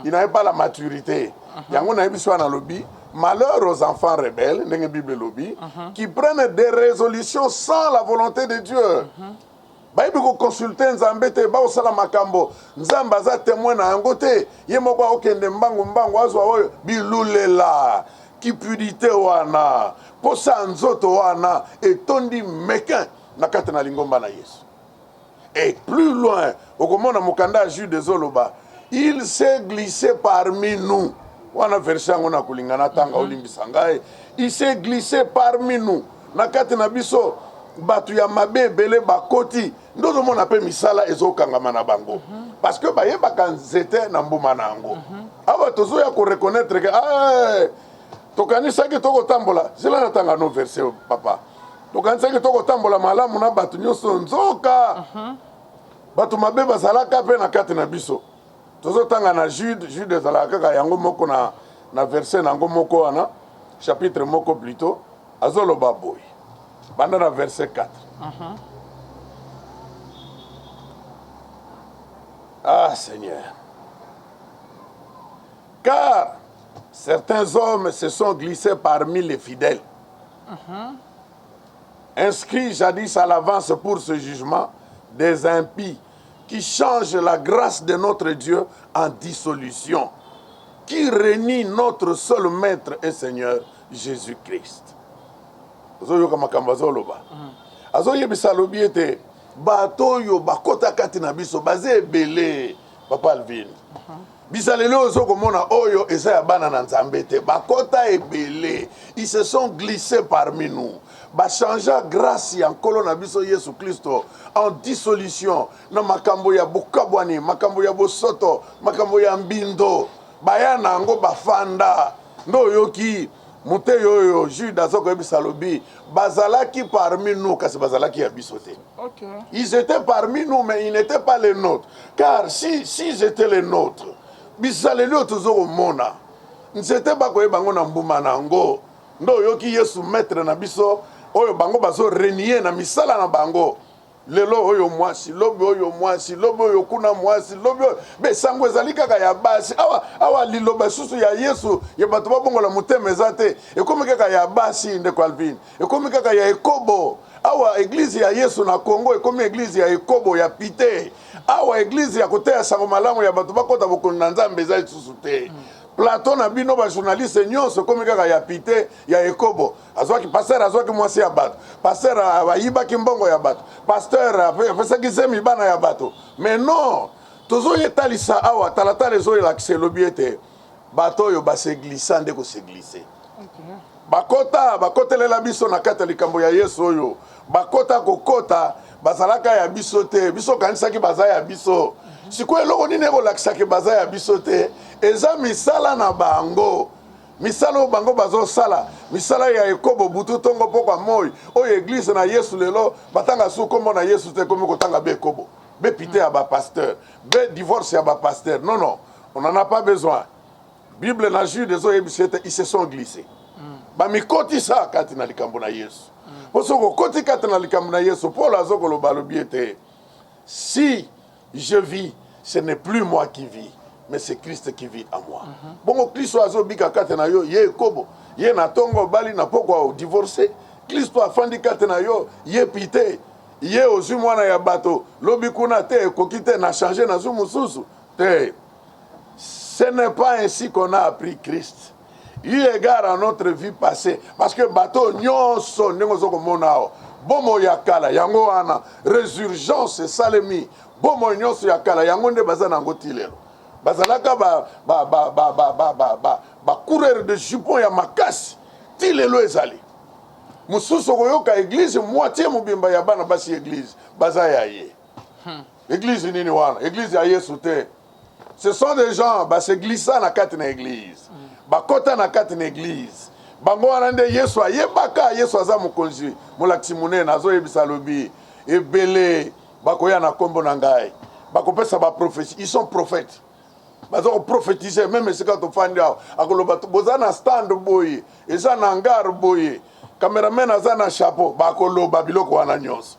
il n'avait pas la maturité. Yango nayebi so wana alobi: malheur aux enfants rebelles, ndenge Bible elobi, qui prennent des résolutions sans la volonté de Dieu. Bayebi koconsulte Nzambe te, bakosala makambo Nzambe aza témoin na yango te. Ye moko akokende mbangu mbangu, azwa oyo bilulela, cupidité wana, posa ya nzoto wana etondi mekin na kati na lingomba na Yesu. Et plus loin, okomona mokanda ya Jude ezoloba: il s'est glissé parmi nous. Wana verset yango na kolinga natanga, olimbisa ngai. Il s'est glissé parmi nous. Na kati na biso bato ya mabe ebele bakoti, nde ozomona mpe misala ezokangama na bango, parce que bayebaka nzete na mbuma na yango. Awa tozoya koreconnaitre ke ah, tokanisaki tokotambola zela na tanga no verset papa, tokanisaki tokotambola malamu na bato nyonso, nzoka bato mabe bazalaka mpe na kati na biso. Tozotanga na Jude. Jude ezalaka kaka yango moko na verset na yango moko wana, chapitre moko plutôt. Azoloba boye, banda na verset 4. Ah Seigneur, car certains hommes se sont glissés parmi les fidèles, inscrits jadis à l'avance pour ce jugement, des impies qui changent la grâce de notre Dieu en dissolution, qui renie notre seul Maître et Seigneur Jésus-Christ. Ozoyoka makambo azoloba, azoyebisa, alobi ete bato oyo bakota kati na biso baza ebele. Papa Alvin, bizaleli oyo ozokomona oyo eza ya bana na Nzambe te, bakota ebele, ils se sont glissés parmi nous, bachangea grâce ya Nkolo na biso Yesu Kristo en dissolution, na makambo ya bokabwani, makambo ya bosoto, makambo ya mbindo, baya na yango bafanda. Nde oyoki moteyi oyo Jude aza koyebisa, alobi bazalaki parmi nous, kasi bazalaki ya biso te. Ils étaient parmi nous, mais ils n'étaient pas les nôtres, car si s'ils étaient les nôtres, bizaleli oyo toza komona, nzete bakoyeba yango na mbuma na yango. Nde oyoki Yesu maître na biso oyo bango bazorenier na misala na bango. Lelo oyo mwasi, lobi oyo mwasi, lobi oyo kuna mwasi, lobi oyo besango ezali kaka ya basi. Awa awa liloba lisusu ya Yesu ya bato babongola motema eza te, ekomi kaka ya basi. Ndeko Alvin, ekomi kaka ya ekobo. Awa église ya Yesu na Congo ekomi église ya ekobo, ya pite. Awa église ya koteya sango malamu ya bato bakɔta bokonzi na Nzambe eza lisusu te. Plateau na bino bajournaliste nyonso ekomi kaka ya pite, ya ekobo. Azwaki pasteur, azwaki mwasi ya bato, pasteur ayibaki mbongo ya bato, pasteur apesaki zemi bana ya bato. Mais non, tozoyetalisa awa talatala ezoyelakisa, elobi ete bato oyo baseglisa nde koseglise, bakota, bakotelela biso na kati ya likambo ya Yesu oyo bakota kokota, bazalaka ya biso te. Biso okanisaki baza ya biso. Sikoyo eloko nini ekolakisaki baza ya biso te? Eza misala na bango, misala oyo bango bazosala, misala ya ekobo, butu ntongo pokwa moi. Oyo église na Yesu lelo batanga su nkombo na Yesu te, ekomi kotanga be ekobo, be pite ya bapasteur, be divorce ya bapasteur. Non, non, on n'en a pas besoin. Bible na Jude ezoyebisa ete ils se sont glissés, bamikotisa kati na likambo na Yesu. Mpo soki okoti kati na likambo na Yesu, Paul azokoloba, alobi ete si je vis, ce n'est plus moi qui vis, mais c'est Christ qui vit en moi. Bongo Kristo azobika kati na yo, ye ekobo, ye na ntongo obali, na pokwa odivorce. Kristo afandi kati na yo, ye pite, ye ozwi mwana ya bato, lobi kuna te, ekoki te, na change, nazwi mosusu te. Ce n'est pas ainsi qu'on a appris Christ, eu égard à notre vie passée, parce que bato nyonso ndenge oza komona awa, bomoi ya kala yango wana résurgence esalemi. Bomoi nyonso ya kala yango nde baza na yango ti lelo. Bazalaka bacoureur de jupon ya makasi, ti lelo ezali mosusu. Okoyoka église moitié mobimba ya bana basi, église baza ya ye. Église nini wana? Église ya Yesu te. Ce sont des gens base glissa na kati na église, bakota na kati na église. Bango wana nde Yesu ayebaka. Yesu aza mokonzi, molakisi monene, azoyebisa, alobi ebele bakoya na nkombo na ngai, bakopesa baprophétie. Ils sont prophètes, baza koprophétise. Même esika tofandi awa, akoloba boza na stand boye, eza na hangar boye, cameraman aza na chapeau, bakoloba biloko wana nyonso.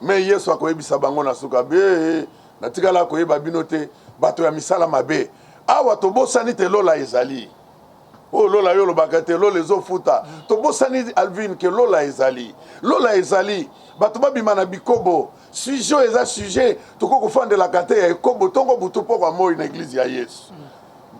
Mais Yesu akoyebisa bango na suka be: natikala koyeba bino te, bato ya misala mabe. Awa tobosani te lola ezali. Oyo lola yo olobaka te, lola ezofuta. Tobosani, Alvin, ke lola ezali, lola ezali. Bato babima na bikobo. Sujet oyo eza sujet tokoki kofandelaka te, ya ekobo ntongo butu pokwa moi na église ya Yesu.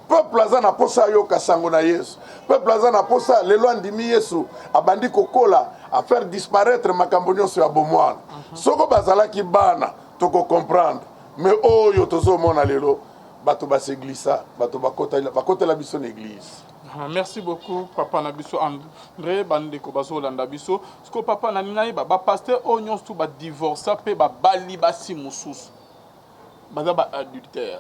Peuple aza na posa ayoka sango na Yesu. Peuple aza na posa lelo andimi Yesu, abandi kokola, afaire disparaître makambo nyonso ya bomwana. Soko bazalaki bana, tokocomprendre. Mais oyo tozomona lelo, bato baseglisa, bato bakotela biso na église. Ah, merci beaucoup papa na biso André, bandeko bazolanda biso. Siko papa na ngai, ba pasteur oyo nyonso tu badivorça mpe babali basi mosusu, baza ba adultère?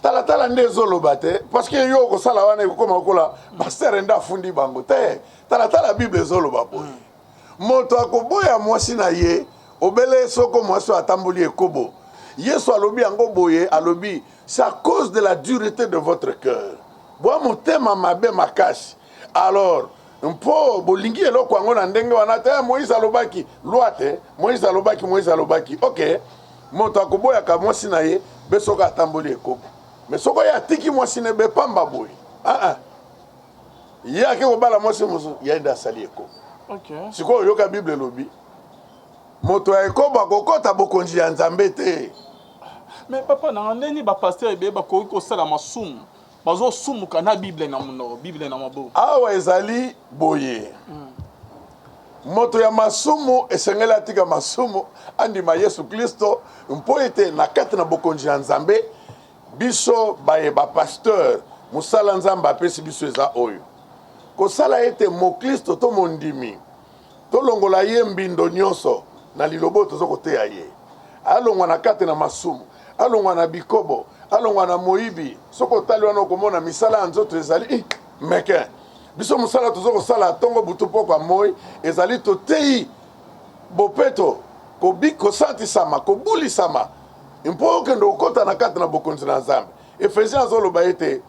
Talatala nde ezoloba te, parce que yo okosala wana ekokoma lokola pasteur nde afundi bango te. Talatala, Bible ezoloba boye: moto akoboya mwasi na ye obele soko mwasi oyo atamboli ekobo. Yesu alobi yango boye, alobi: "C'est à cause de la dureté de votre cœur." Bwa motema mabe makasi. Alors mpo bolingi eloko yango na ndenge wana te. Moïse alobaki loi te, Moïse alobaki, Moïse alobaki ok, moto akoboyaka mwasi na ye be soki atamboli ekobo. Mais soki oye atiki mwasi na ye be pamba boye, ah, ah. Ye ake kobala mwasi mosusu, ye nde asali ekobo. Sikoyo oyoka, Bible elobi moto ya ekobo akokɔta bokonzi ya Nzambe te. Mais papa nanga, ndeni bapasteur ebele bakoki kosala masumu, bazosumuka na Bible na monoko, Bible na maboko? Awa ezali boye: moto ya masumu esengeli atika masumu, andima Yesu Kristo, mpo ete na kati na bokonzi ya Nzambe. Biso baye bapasteur, mosala Nzambe apesi biso eza oyo: kosala ete moklisto to mondimi, tolongola ye mbindo nyonso na liloba oyo toza koteya ye, alongwa na kati na masumu, alongwa na bikobo, alongwa na moyibi. Soki otali wana, okomona misala ya nzoto ezali meke. Biso mosala toza kosala ntongo, butu, pokwa, moi, ezali toteyi bopeto, kosantisama, kobulisama, mpo okende kokɔta na kati na bokonzi na Nzambe. Ephésiens azoloba ete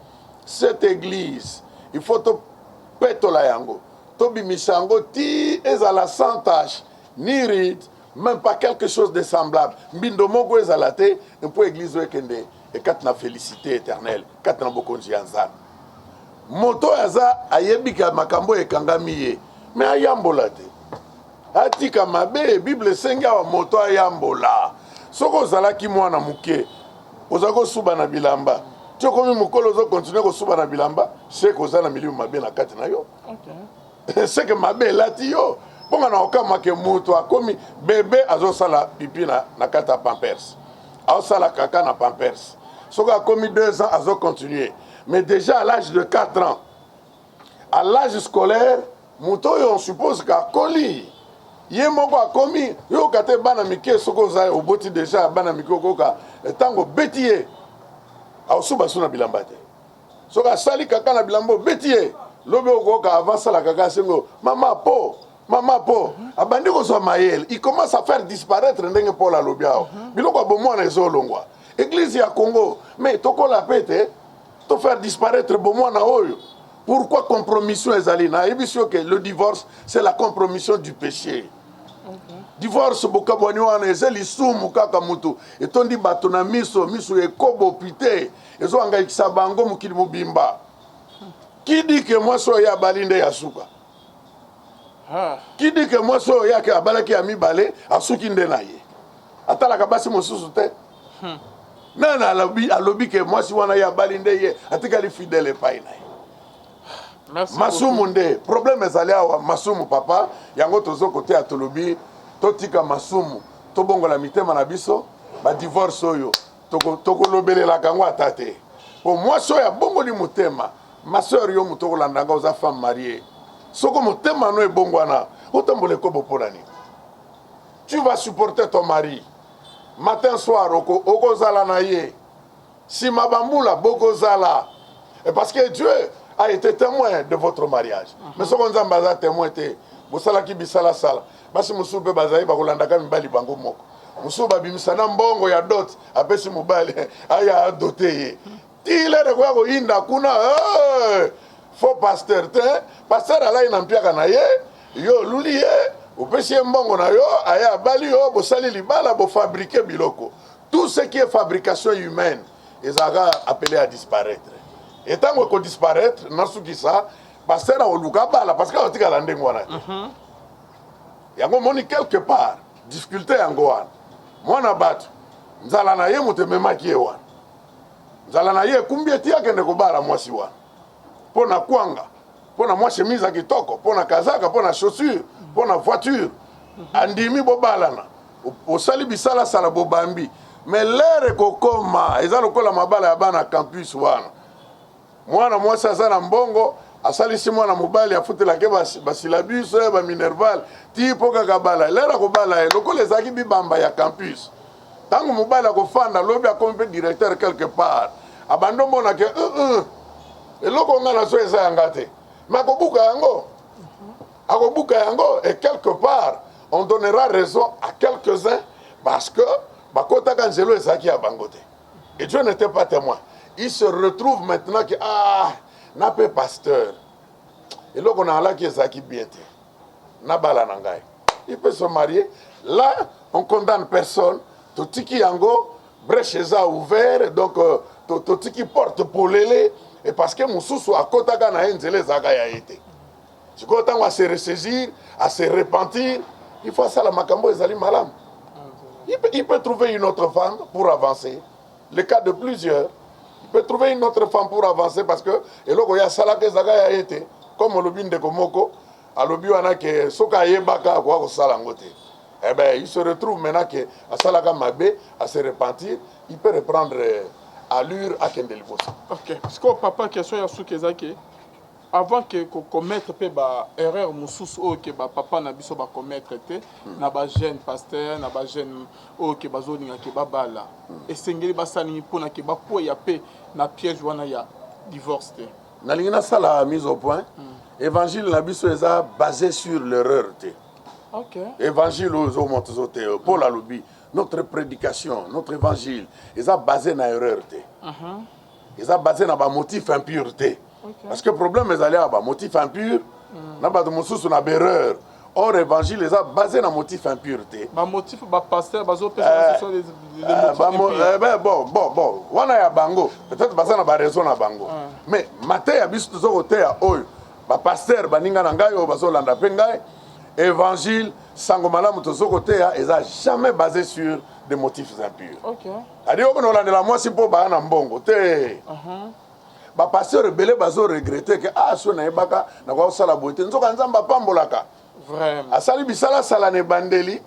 cette église, il faut topetola yango, tobimisa yango ti ezala sans tache ni ride, même pas quelque chose de semblable, mbindo moko ezala te, mpo église oyo ekende ekati na félicité éternelle, kati na bokonzi ya Nzambe. Moto oyo aza ayebika makambo oyo ekangami ye, me ayambola te, atika mabe. Bible esengi awa moto ayambola. Soki ozalaki mwana moke, oza kosuba na bilamba, ti okomi mokolo, ozocontinuer kosuba na bilamba, seke oza na milimo mabe na kati na yo. Seke mabe elati yo. Mponga na okamwake, moto akomi bebe, azosala pipi na kati ya Pampers, azosala kaka na Pampers. Soki akomi 2 ans, azocontinuer. Mais déjà à l'âge de 4 ans, à l'âge scolaire, moto oyo on suppose ke akoli ye moko, akomi yoka te. Bana mike, soki oza oboti déjà bana mike, okoka ntango obeti ye, aosuba su na bilamba te. Soki asali kaka na bilamba, obeti ye, lobi okoka avant asala kaka, asengo mama po, mama po. Abandi kozwa mayele, il commence à faire disparaître, ndenge Paul alobi awa, biloko ya bomwana ezolongwa. Église ya Congo, mais tokola pe te to faire disparaître bomwana oyo. Pourquoi compromission ezali? Nayebi so ke le divorce, c'est la compromission du péché. Divorce, bokabwani wana eza lisumu. Kaka mutu etondi bato na miso, miso ekobo pite ezohangaikisa bango mokili mobimba. Qui dit ke mwasi oyo abali nde ya suka? Qui dit ke mwasi oyo yake abalaki ya mibale asuki nde na ye, atalaka basi mosusu te? Nani alobi ke mwasi wana ye abali nde ye atikali fidèle epai na ye? Merci. Masumu nde problème ezali awa, masumu papa. Yango tozokoteya, tolobi totika masumu, tobongola mitema na biso. Badivorce oyo tokolobelelaka yango ata te, po mwasi oyo abongoli motema. Ma sœur, yo moto okolanda nga, oza femme mariée, soko motema no ebongwana, otambola ekobo mpo na nini? Tu vas supporter ton mari matin, soir, okozala na ye nsima bambula, bokozala. Et parce que Dieu a été témoin de votre mariage. Mais soko Nzambe aza témoin te, bosalaki bisalasala. Basi mosusu mpe bazali bakolandaka mibali bango moko. Mosusu babimisa na mbongo ya dot, apesi mobali aya adoter ye, ti l'heure koya koyinda kuna, hey, faux pasteur te. Pasteur alai na mpiaka na ye, yo oluli ye, opesi ye mbongo na yo, aye abali yo, bosali libala, bofabriquer biloko. Tout ce qui est fabrication humaine ezalaka appelé à disparaître. Et ntango ekodisparaître, nasukisa, pasteur akoluka bala, parce que akotikala ndenge wana te. Yango omoni quelque part difficulté yango wana. Mwana bato, nzala na ye moto ememaki ye wana, nzala na ye ekumbi eti akende kobala mwasi wana mpo na kwanga, mpo na mwa chemise ya kitoko, mpo na kazaka, mpo na chaussure, mpo na voiture. Andimi, bobalana, osali bisalasala, bobambi. Mais l'heure ekokoma, eza lokola mabala ya bana campus wana. Mwana mwasi aza na mbongo, asalisi mwana mobali afutelaka ye ba syllabus, ba minerval ti mpo kaka abala ye. Lere akobala ye lokola ezalaki bibamba ya campus, ntango mobali akofanda lobi akomi mpe directeur quelque part, abandi omona ke uh -uh, eloko nga nazwa eza ya nga te, mais akobuka yango, akobuka yango et quelque part on donnera raison à quelques-uns parce que bakotaka nzela ezalaki ya bango te. Et Dieu n'était pas témoin. Il se retrouve maintenant que ah, na pe pasteur. Eloko na alaki ezalaki bien te. Na bala na ngai. Il peut se marier. Là, on condamne personne. Totiki yango, brèche eza ouvert, donc euh, totiki porte polele et parce que mosusu akotaka na ye nzela ezalaka ya ye te. Sikoyo ntango a se ressaisir, a se repentir, il faut asala makambo ezali malamu. Il peut trouver une autre femme pour avancer. Le cas de plusieurs. Il peut trouver une autre femme pour avancer parce que eloko ya asalaka ezalaka ya ye te. Comme olobi ndeko moko alobi wana ke soki ayebaka akoka kosala yango te. Eh ben, il se retrouve maintenant que asalaka mabe, a se repentir, il peut reprendre allure akende liboso. Ok. Sikoyo papa, question ya suki eza ke Avant que ko commettre pe ba erreurs mosusu oyo que ba papa na biso ba commettre te na ba jeunes pasteurs na ba jeunes oyo que bazolinga que babala, esengeli basala nini pona que bakweya pe na piège wana ya divorce te? Nalingi nasala mise au point. Evangile na biso eza base sur l'erreur te. Okay. Evangile oyo ozomona tozoteya, Paul alobi notre prédication, notre évangile eza base na erreur te. Eza base na ba motif impur te. Parce que problème ezali awa ba motif impur na bato mosusu na berreur. Or évangile eza basé na motif impur te. Ba motif ba pasteur bazo pesa ce sont des motifs impurs. Ben, bon bon bon wana ya bango peut-être baza na ba raison na bango. Mais mateya biso tozo koteya oyo ba pasteur baninga na ngai oyo bazolanda mpe ngai évangile sango malamu tozo koteya eza jamais basé sur des motifs impurs. Okay. Adi okona olandela mwasi mpo baya na mbongo te. Ba pasteur ebele bazo regretter que ah so nayebaka nakoka kosala boye te nzoka nzambe apambolaka. Vraiment. Asali bisala sala na ebandeli.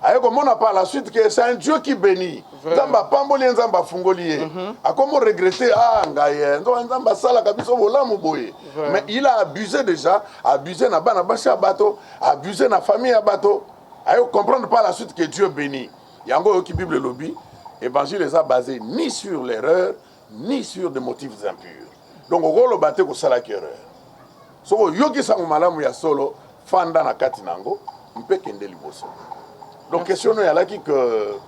Aye komona par la suite que c'est un Dieu qui bénit. Nzambe apamboli ye, Nzambe afungoli ye. Akomo regretter ah ngai eh, nzoka Nzambe asalaka biso bolamu boye. Mais il a abusé déjà, abusé na bana basi ya bato, abusé na famille ya bato. Aye comprendre par la suite que Dieu bénit. Yango oyoki Bible elobi, évangile eza basé ni sur l'erreur ni sur des motifs impurs. Donc okoloba te kosalaki erreur. Soki oyoki sango malamu ya solo, fanda na kati na yango mpe kende liboso. Donc question no eyalaki que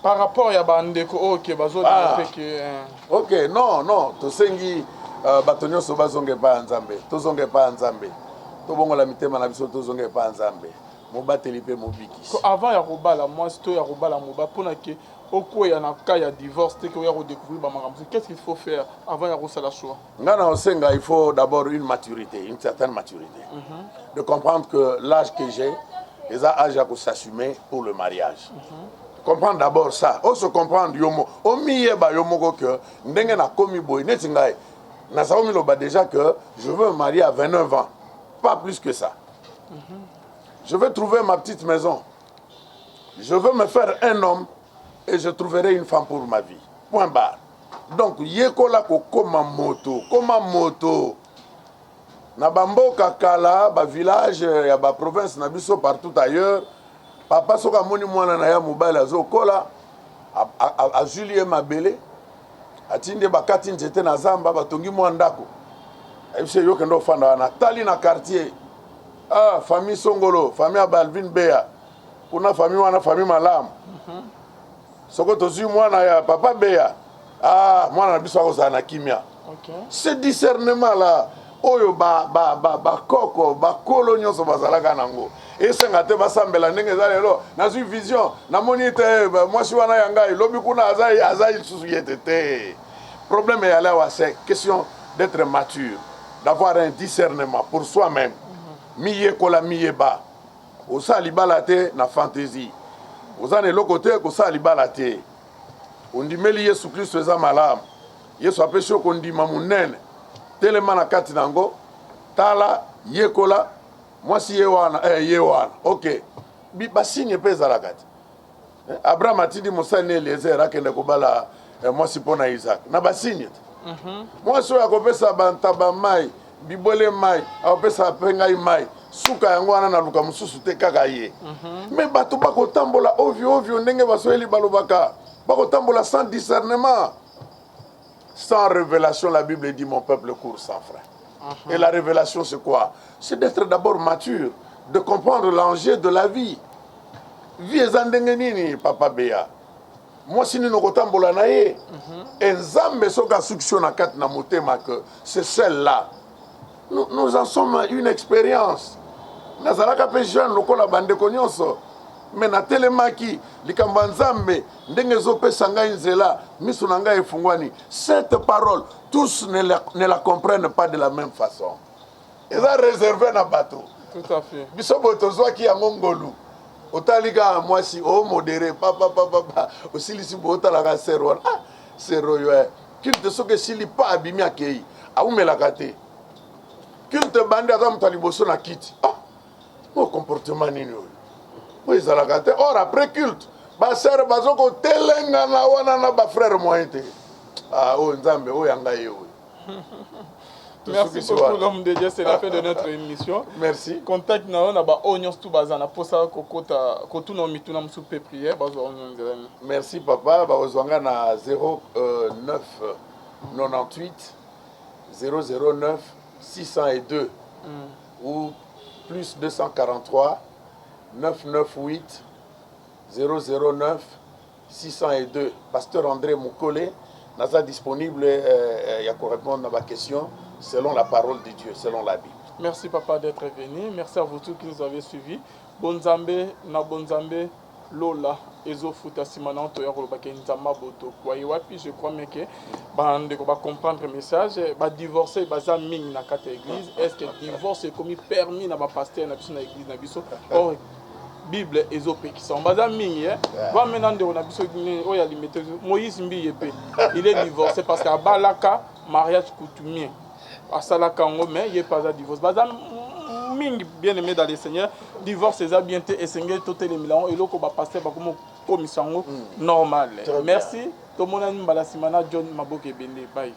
par rapport ya bandeko oyo ke bazolinga mpe ke ok non non tosengi uh, bato nyonso bazonga epai ya Nzambe, tozonga epai ya Nzambe, tobongola mitema na biso, tozonga epai ya Nzambe mobateli mpe mobikisi. Avant ya kobala mwasi to ya kobala mobali mpona ke okweya na cas ya divorce te ke oya kodécouvrir bamakambo, qu'est-ce qu'il faut faire avant ya kosala choix? Nga na osenga, il faut d'abord une maturité, une certaine maturité, de comprendre que l'âge que j'ai eza âge ya kosassumer pour le mariage. Comprendre d'abord ça, ose comprendre yo moko, omiyeba yo moko que ndenge nakomi boye neti ngai naza omiloba déjà que je veux me marier à 29 ans, pas plus que ça. Je veux trouver ma petite maison, je veux me faire un homme et je trouverai une femme pour ma vie, point barre. Donc yekola kokoma moto, koma moto na bamboka kala, ba village ya ba province na biso, partout ailleurs, papa soki amoni mwana na ya mobali azokola, azwili ye mabele, atindi ye, bakati nzete na zamba, batongi mwa ndako, ayebisi ye yo kende ofanda wana. Tali na quartier, ah, famille songolo, famille ya Balvin Bea kuna, famille wana famille malamu. Soko tozwi mwana ya papa Bea, ah, mwana na biso akozala na kimia. Ce discernement là oyo bakoko bakolo nyonso bazalaka nango, esenga te basambela ndenge eza lelo. Nazwi vision, namoni ete mwasi wana ya ngai lobi kuna aza lisusu ye te te. Problème eyali awa, c'est question d'être mature, d'avoir un discernement pour soi-même. Miyekola, miyeba. Osala libala te na fantaisie, oza na eloko te, kosala libala te. Ondimeli Yesu Kristo, eza malamu. Yesu apesi yo kondima monene, telema na kati na yango. Tala, yekola mwasi ye wana, eh, ye wana ok. Basigne mpe ezalaka te. Abraham atindi mosali na Eliezer akende kobala mwasi mpo na Isaac na basigne te. Mwasi oyo akopesa bantaba mai, bibwele mai, akopesa mpe ngai mai. Suka yango wana, naluka mosusu te, kaka ye. Mais bato bakotambola ovyo ovyo, ndenge Baswahili balobaka, bakotambola sans discernement, sans révélation. La Bible dit: mon peuple court sans frein. Et la révélation, c'est quoi? C'est d'être d'abord mature, de comprendre l'enjeu de la vie. Vie eza ndenge nini, papa Beya? Mwasi nini okotambola na ye? E Nzambe soki asukisi yo na kati na motema que c'est celle-là, nous, nous en sommes une expérience. Nazalaka mpe jeune lokola bandeko nyonso, mais natelemaki likambo ya Nzambe ndenge ezopesa ngai nzela, miso na ngai efungwani. Cette parole, tous ne la comprennent pas de la même façon. Eza réservé na bato. Tout à fait. Biso boye tozwaki yango ngolu. Otali kaka mwasi omodéré, papapapapa, osilisi boye, otalaka sœur wana, ah, sœur oyo, eh. Culte soki esili pa, abimi, akei, awumelaka te. Culte bandi, aza moto ya liboso na kiti. Ah, mo comportement nini oyo? Oyo ezalaka te. Or après culte, basœurs baza kotelengana wana na bafrère, moyen te. Ah, oyo Nzambe oyo ya ngai ye oyo. Merci beaucoup, l'homme de Dieu. C'est la fin de notre émission. Merci. Contact na yo na ba oyo nyonso tu baza na posa kokota, kotuna mituna mosusu mpe prière, bazwa oyo nzela nini? Merci papa. Bakozwa nga na 09 98 009 602 ou plus 243 998 009 602. Pasteur André Mukole, naza disponible ya korépondre na baquestion selon la parole de Dieu, selon la Bible. Merci papa d'être venu. Merci à vous tous qui nous avez suivis. Bonzambe na bonzambe, lola ezofuta. Nsima na toya kolobaka Nzambe boto kwaye wapi. Je crois mais que bandeko bacomprendre message. Badivorce baza mingi na kati ya église. Est ce que divorce ekomi permis na bapasteur na biso, na église na biso? Or Bible ezopekisa. Baza mingi vamena. Ndeko na biso oyo alimete, Moïse Mbiye mpe, il est divorcé parce que abalaka mariage coutumier, asalaka yango, mais ye mpe aza divorce. Baza mingi. Bien aimé dans le Seigneur, divorce eza bien te. Esengeli totelemela yango. Eloko bapasteur bakomi kokomisa yango normal. Merci, tomonani mbala nsima na John Maboke Ebende. Bye.